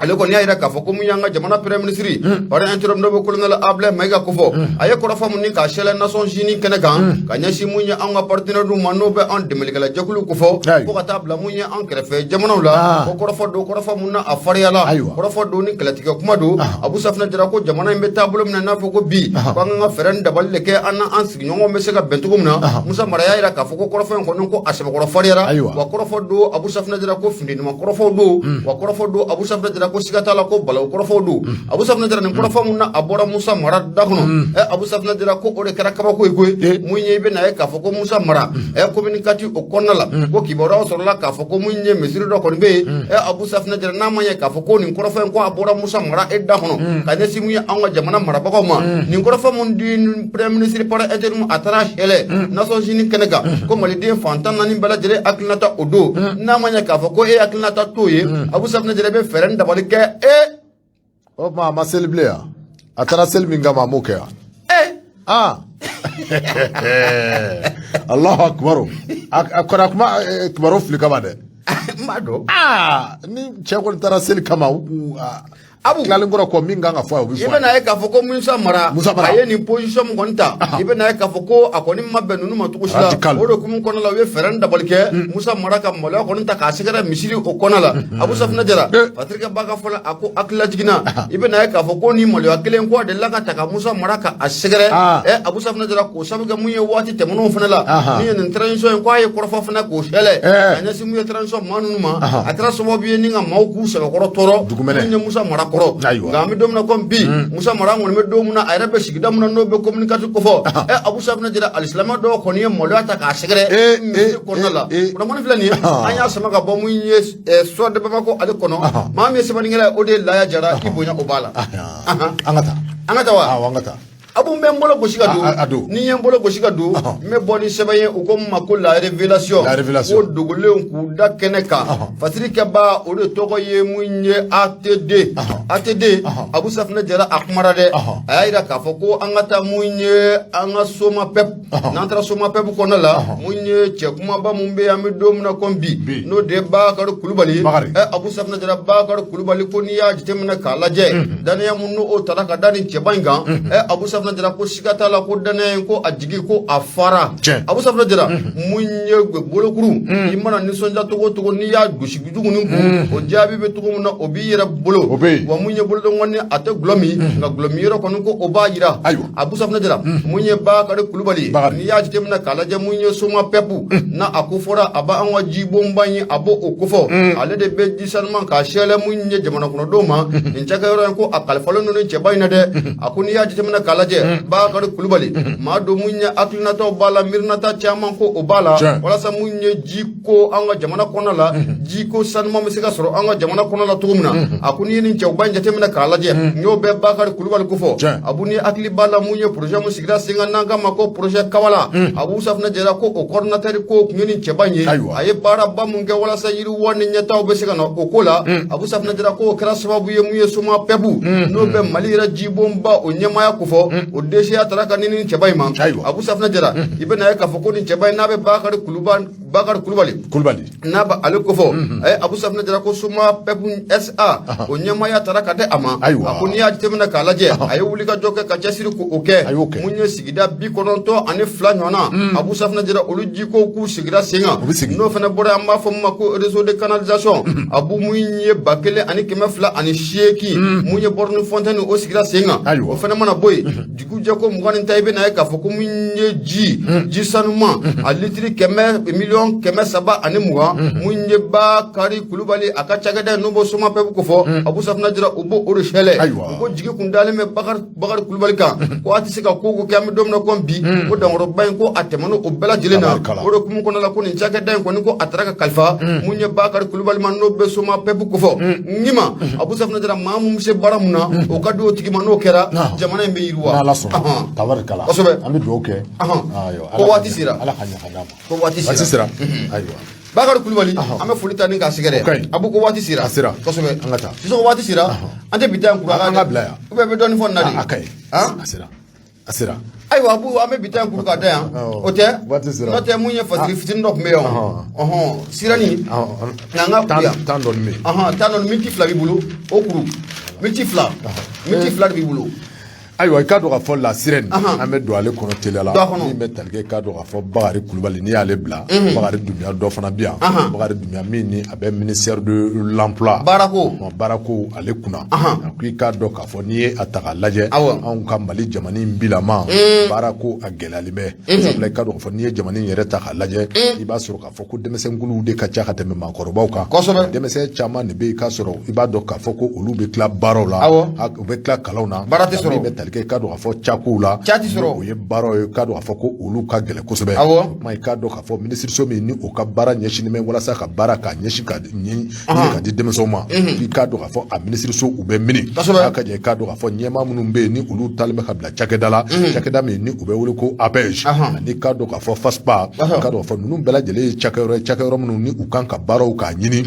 ale kɔni y'a jira k'a fɔ ko mun y'an ka jamana premier ministre par intérim, n'o bɛ colonel Abdoulaye Mayiga kofɔ, a ye kɔrɔfɔ mun ni k'a sɛlɛ Nations Unies kɛnɛ kan ka ɲɛsin mun ye an ka partenaires ma, n'o bɛ an dɛmɛlikɛla jɛkulu kofɔ, fo ka taa bila mun ye an kɛrɛfɛ jamanaw la, ko kɔrɔfɔ don, kɔrɔfɔ mun na a fariyala, kɔrɔfɔ don ni kɛlɛtigɛ kuma don. Abu Safinɛ Jara ko jamana in bɛ taabolo min na, n'a fɔ ko bi ko an ka fɛɛrɛ ni dabali de kɛ, an n'an sigiɲɔgɔnw bɛ se ka bɛn cogo min na. Musa Mara y'a jira k'a fɔ ko kɔrɔfɔ in kɔni, ko a sɛbɛkɔrɔ fariyara, wa kɔrɔfɔ don. Abu Safinɛ Jara ko funtenima kɔrɔfɔw don, wa kɔrɔfɔ don. Abu Safinɛ Jara ko siga t'a la ko balawu kɔrɔfɔw don. Abu Safinɛ Jara, nin kɔrɔfɔ mun na a bɔra Musa Mara da kɔnɔ, Abu Safinɛ Jara ko o de kɛra kabako ye koyi. Mun ye, i bɛna ye k'a fɔ ko Musa Mara communiqué o kɔnɔna la, ko kibaruyaw sɔrɔla k'a fɔ ko mun ye misiri dɔ kɔni bɛ yen. Abu Safinɛ Jara, n'a ma ɲɛ k'a fɔ ko nin kɔrɔfɔ in, ko a bɔra Musa Mara e da kɔnɔ ka ɲɛsin mun ye an ka jamana marabagaw ma, nin kɔrɔfɔ mun di premier ministre par intérim, a taara sɛlɛ Nations Unies kɛnɛ kan, ko maliden fan 14 bɛɛ lajɛlen hakilinata o don, n'a ma ɲɛ k'a fɔ ko e hakilinata t'o ye, Abu Safinɛ Jara bɛ fɛɛrɛ ni dabali kɛ. O tuma a ma seli bilen yan? A taara seli min kama, a m'o kɛ yan? Aa, Alahu akibaru! A kɔni a kuma kibaru fili kama dɛ. N b'a dɔn. Aa, ni cɛ kɔni taara seli kama, u kun Abu tilalen kɔrɔ kɔ, min kan ka fɔ a ye, o bɛ i fɔ a ye. Bɛna ye k'a fɔ ko Musa Mara, Musa Mara. a ye nin position min kɔni ta, i bɛna ye k'a fɔ ko a kɔni ma bɛn ninnu ma cogo si la. Radical. O de hukumu kɔnɔna la, u ye fɛɛrɛ ni dabali kɛ Musa Mara ka maloya kɔni ta k'a sɛgɛrɛ misiri o kɔnɔna la. Abu Safinɛ Jara, Patrick ba ka fɔ la, a ko hakilila jiginna, i bɛna ye k'a fɔ ko ni maloya kelen ko a delila ka ta ka Musa Mara ka a sɛgɛrɛ. Abu Safinɛ Jara, k'o sabu kɛ mun ye, waati tɛmɛnenw fana la, min ye nin transition in, ko a ye kɔrɔfɔ fana k'o sɛlɛ ka ɲɛsin mun ye transition maa ninnu ma, a kɛra sababu ye ni ka maaw k'u sɛbɛkɔrɔ tɔɔrɔ. Dugumɛnɛ. Mun ye Musa Mara kɔrɔ. Nka an bɛ don min na komi bi, Musa Mara, an kɔni bɛ don min na, a yɛrɛ bɛ sigida min na, n'o bɛ commune 4 kofɔ. Abu Safunɛ Jara, alisilamɛ dɔw kɔni ye maloya ta k'a sɛgɛrɛ misiri kɔnɔna la. Kunnafoni filɛ nin ye, an y'a sama ka bɔ mun ye Soir de Bamako ale kɔnɔ. Maa min ye sɛbɛnnikɛla ye, o de ye Laya Jara. I bonya o b'a la. An ka taa. An ka taa wa? Awɔ, an ka taa. Abu, n bɛ n bolo gosi ka don. A don. Ni n ye n bolo gosi ka don, n bɛ bɔ ni sɛbɛn ye, u ko n ma ko La Révélation. La Révélation. Ko dogolenw k'u da kɛnɛ kan. Fasirikɛbaa, o de tɔgɔ ye mun ye ATD. ATD, Abu Safunɛ Jara, a kumara dɛ. A y'a yira k'a fɔ ko an ka taa mun ye an ka SOMAPEP. N'an taara SOMAPEP kɔnɔna la, mun ye cɛ kumaba mun bɛ yen, an bɛ don min na komi bi, n'o de ye Bakari Kulubali. Bakari. Abu Safunɛ Jara, Bakari Kulubali ko n'i y'a jateminɛ k'a lajɛ, danaya mun n'o tara ka da nin cɛba in kan, Abu Safunɛ Jara ko siga t'a la ko danaya in, ko a jigi ko a fara. Abu Safunɛ Jara, mun ye bolokuru, i mana nisɔndiya cogo o cogo, n'i y'a gosi jugunin kun, o jaabi bɛ cogo min na, o b'i yɛrɛ bolo. O bɛ yen. Wa mun ye bolodengɔnni, a tɛ gulɔ min, nka gulɔ min yɔrɔ kɔni, ko o b'a yira. Abu Safunɛ Jara, mun ye Bakari Kulubali, n'i y'a jateminɛ k'a lajɛ, mun ye SOMAPEP n'a a ko fɔra, a b'an ka jibonba in, a b'o o kofɔ, ale de bɛ ji sanuman k'a sɛlɛ mun ye jamana kɔnɔdenw ma. Nin cakɛyɔrɔ in, ko a kalifalen don nin cɛba in na dɛ. A ko n'i y'a jateminɛ k'a lajɛ, Bakari Kulubali, maa don mun ye hakilinataw b'a la, miirinata caman ko o b'a la, walasa mun ye ji ko an ka jamana kɔnɔ la, ji ko sanuman bɛ se ka sɔrɔ an ka jamana kɔnɔ la cogo min na. A ko n'i ye nin cɛba in jateminɛ k'a lajɛ, n y'o bɛɛ Bakari Kulubali kofɔ. Abu, ni hakili b'a la, mun ye projet mun sigira sen kan n'an k'a ma ko projet Kawala, Abu Safunɛ Jara ko o coordinateur ko tun ye nin cɛba in ye. A ye baaraba mun kɛ walasa yiriwa ni ɲɛtaaw bɛ se ka na o ko la, Abu Safunɛ Jara ko o kɛra sababu ye mun ye SOMAPEP, n'o bɛ Mali yɛrɛ jibonba o ɲɛmaaya kofɔ, o DCA taara ka ni nin cɛba in ma. Abu Safunɛ Jara, i bɛna ye k'a fɔ ko nin cɛba in n'a bɛ Bakari Kulubali, Bakari Kulubali Kulubali n'a bɛ ale kofɔ, Abu Safunɛ Jara ko SOMAPEP SA o ɲɛmaaya taara ka di a ma. A ko n'i y'a jateminɛ k'a lajɛ, a ye wulikajɔ kɛ ka cɛsiri k'o kɛ. A y'o kɛ. Mun ye sigida 92 ɲɔgɔnna, Abu Safunɛ Jara, olu jiko k'u sigira sen kan. U bɛ sigi. N'o fana bɔra, an b'a fɔ min ma ko réseau de canalisation, Abu, mun ye 1208, mun ye borne fontaine, o sigira sen kan. O fana mana bɔ yen, dugujɛ ko 20 ni ta, i bɛna ye k'a fɔ ko mun ye ji sanuman a litiri 100 320 miliyɔn, mun ye Bakari Kulubali a ka cakɛda in n'o b'o SOMAPEP ko fɔ, Abu Safunɛ Jara, u b'o o de sɛlɛ. U ko jigi kun dalen bɛ Bakari Kulubali kan, ko a tɛ se ka ko ko kɛ, an bɛ don min na komi bi, ko dankɔrɔba in ko a tɛmɛna o bɛɛ lajɛlen na. Tabarikala. O de hukumu kɔnɔna la, ko nin cakɛda in kɔni, ko a taara ka kalifa mun ye Bakari Kulubali ma, n'o bɛ SOMAPEP ko fɔ. Ɲima, Abu Safunɛ Jara, maa mun bɛ se baara mun na, o ka di o tigi ma, n'o kɛra, jamana in bɛ yiriwa. N'Ala sɔnna, tabarikala. An bɛ dugawu kɛ. Ayiwa, Ko Ala ka waati ɲɛ- sera. Ala ka ɲɛ ka d'a ma. Ko waati Waati sera. sera, ayiwa. Bakari Kulubali, an bɛ foli ta ni k'a sɛgɛrɛ. O ka ɲi. Abu, ko waati sera. A sera. Kosɛbɛ. An ka taa. Sisan ko waati sera, an tɛ bi ta in kuru. An ka bila yan. Ou bien i bɛ dɔɔnin fɔ nin na de? A ka ɲi. Han? A sera, a sera. Ayiwa Abu, an bɛ bi ta in kuru k'a da yan. Awɔ. O tɛ. Waati sera. N'o tɛ, mun ye fasiri fitinin dɔ tun bɛ yan o. Sirani nka an ka kuru yan. Tan dɔɔnin bɛ yen. Tan dɔɔnin, miniti 2 b'i bolo, o kuru miniti 2, miniti 2 de b'i bolo. Ayiwa, i k'a dɔn k'a fɔ La Sirène, an bɛ don ale kɔnɔ teliya la. Don a kɔnɔ. Min bɛ tali kɛ, i k'a dɔn k'a fɔ Bakari Kulubali, n'i y'ale bila, Bakari Dunbiya dɔ fana bɛ yan. Bakari Dunbiya min ni a bɛ ministère de l'emploi, Baarako. Baarako ale kunna. A ko i k'a dɔn k'a fɔ n'i ye a ta k'a lajɛ, anw ka Mali jamana in bilama, baarako a gɛlɛyalen bɛ, sabula i k'a dɔn k'a fɔ n'i ye jamana in yɛrɛ ta k'a lajɛ, i b'a sɔrɔ k'a fɔ ko denmisɛnkuluw de ka ca ka tɛmɛ maakɔrɔbaw kan. Denmisɛn caman de bɛ yen, k'a sɔrɔ i b'a dɔn k'a fɔ ko olu bɛ tila baaraw la, u bɛ tila kalanw na. Baara tɛ sɔrɔ. Min bɛ tali kɛ, i k'a dɔn k'a fɔ cakow la, Ca tɛ sɔrɔ. o ye baaraw ye, i k'a dɔn k'a fɔ ko olu ka gɛlɛn kosɛbɛ. O kuma, i k'a dɔn k'a fɔ minisiriso min ni o ka baara ɲɛsinnen bɛ walasa ka baara k'a ɲɛsin ka ɲini ka di denmisɛnw ma, i k'a dɔn k'a fɔ a minisiriso u bɛ mini. A ka jɛ, i k'a dɔn k'a fɔ ɲɛmaa minnu bɛ yen ni olu talen bɛ ka bila cakɛda la, cakɛda min ni u bɛ wele ko APEJ, ani k'a dɔn k'a fɔ FASPA, i k'a dɔn k'a fɔ ninnu bɛɛ lajɛlen ye cakɛyɔrɔ ye, cakɛyɔrɔ minnu ni u kan ka baaraw k'a ɲini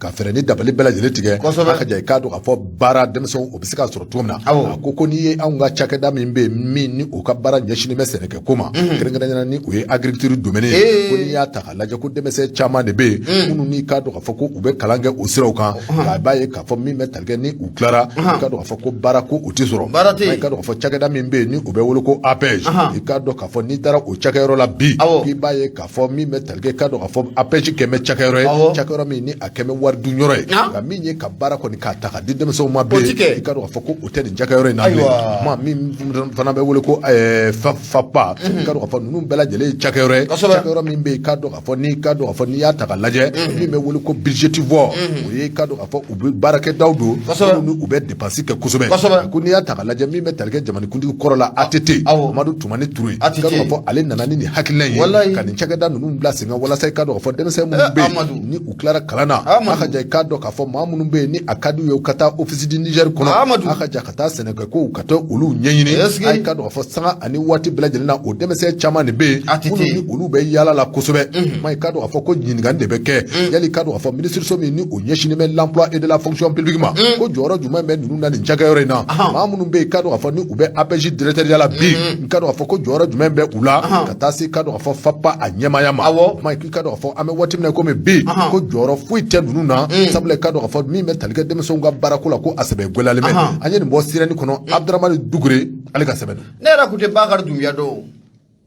ka fɛɛrɛ ni dabali bɛɛ lajɛlen tigɛ. A ka jɛ, i k'a dɔn k'a fɔ baara denmisɛnw o bɛ se ka sɔrɔ cogo min na. A ko n'i ye anw ka cakɛda min bɛ yen, min ni o ka baara ɲɛsinnen bɛ sɛnɛkɛ ko ma, kɛrɛnkɛrɛnnenya la ni o ye agriculture domaine ye, ko n'i y'a ta k'a lajɛ, ko denmisɛn caman de bɛ yen minnu n'i k'a dɔn k'a fɔ ko u bɛ kalan kɛ o siraw kan, k'a b'a ye k'a fɔ min bɛ tali kɛ ni u tilara, i k'a dɔn k'a fɔ ko baara ko o tɛ sɔrɔ. Baara tɛ yen. I k'a dɔn k'a fɔ cakɛda min bɛ yen ni o bɛ wele ko APEJ, i k'a dɔn k'a fɔ n'i taara o cakɛyɔrɔ la bi, k'i b'a ye k'a fɔ min bɛ tali kɛ, i k'a dɔn k'a fɔ APEJ kɛmɛ cakɛyɔrɔ ye, cakɛyɔrɔ min ni a kɛmɛ wari wari dun yɔrɔ ye, nka min ye ka baara kɔni k'a ta ka di denmisɛnw ma bilen, i k'a dɔn k'a fɔ ko o tɛ nin cakɛyɔrɔ in na bilen. Maa min fana bɛ wele ko FAFPA, i k'a dɔn k'a fɔ ninnu bɛɛ lajɛlen ye cakɛyɔrɔ ye, cakɛyɔrɔ min bɛ yen, i k'a dɔn k'a fɔ n'i k'a dɔn k'a fɔ n'i y'a ta k'a lajɛ, min bɛ wele ko budgétivore, o ye i k'a dɔn k'a fɔ u bɛ baarakɛdaw don minnu ni u bɛ dépense kɛ kosɛbɛ. Ko n'i y'a ta k'a lajɛ, min bɛ tali kɛ jamanakuntigi kɔrɔ la ATT, Amadu Tumani Ture, i k'a dɔn k'a fɔ ale nana ni nin hakilina ye ka nin cakɛda ninnu bila sen kan walasa i k'a dɔn k'a fɔ denmisɛn minnu bɛ yen ni u tilara kalan na, a ka ja i k'a dɔn k'a fɔ maa minnu bɛ yen ni a ka d'u ye u ka taa Office du Niger kɔnɔ, a ka ja ka taa sɛnɛkɛ kow ka taa olu ɲɛɲini. A k'a dɔn k'a fɔ sanga ani waati bɛɛ lajɛlen na, o denmisɛn caman de bɛ yen minnu ni olu bɛ yaala la kosɛbɛ. Ma i k'a dɔn k'a fɔ ko ɲininkali de bɛ kɛ, yali i k'a dɔn k'a fɔ minisiriso min ni o ɲɛsinnen bɛ l'emploi et de la fonction publique ma, ko jɔyɔrɔ jumɛn bɛ ninnu na nin cakɛyɔrɔ in na? Maa minnu bɛ yen, i k'a dɔn k'a fɔ ni u bɛ APEJ directeur ya la bi, i k'a dɔn k'a fɔ ko jɔyɔrɔ jumɛn bɛ u la ka taa se i k'a dɔn k'a fɔ FAFPA a ɲɛmaaya ma? Ma i k'a dɔn k'a fɔ an bɛ waati min na komi bi, ko jɔyɔrɔ foyi tɛ ninnu na, sabula i k'a dɔn k'a fɔ min bɛ tali kɛ denmisɛnw ka baarako la, ko a sɛbɛ gɛlɛyalen bɛ. An ye nin bɔ sirani kɔnɔ, Abudramani Dugure ale ka sɛbɛn don. Ne yɛrɛ tun tɛ Bakari Dunbiya dɔn.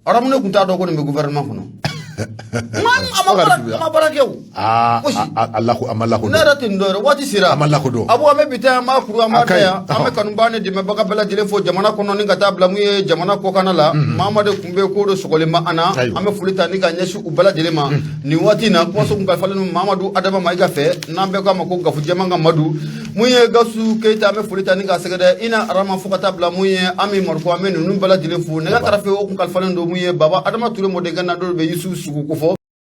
Aramu, ne tun t'a dɔn ko nin bɛ gouvernement kɔnɔ. A ma baara kɛ o. Aa, a ma lakodɔn. Ne yɛrɛ tɛ nin dɔn yɛrɛ, waati sera. A ma lakodɔn. Abu, an bɛ bi ta, an b'a kuru, an b'a da yan. An bɛ kanubaa ni dɛmɛbaga bɛɛ lajɛlen fo jamana kɔnɔ ni ka taa bila mun ye jamana kɔkanna la. Maa de tun bɛ ko de sɔgɔlen bɛ an na. An bɛ foli ta ni ka ɲɛsin u bɛɛ lajɛlen ma. Nin waati in na, kumaso kun kalifalen don Mamadu Adama Mayiga fɛ, n'an bɛɛ k'a ma ko Gafu Jɛman ka Madu. Mun ye Gawusu Keyita, an bɛ foli ta ni k'a sɛgɛrɛ Ina Arama, fo ka taa bila mun ye Ami Mariko, an bɛ ninnu bɛɛ lajɛlen fo. Nɛgɛ karafe o kun kalifalen don mun ye Baba Adama Ture mɔdenkɛ na, dɔw bɛ Yusufu Sugu kofɔ.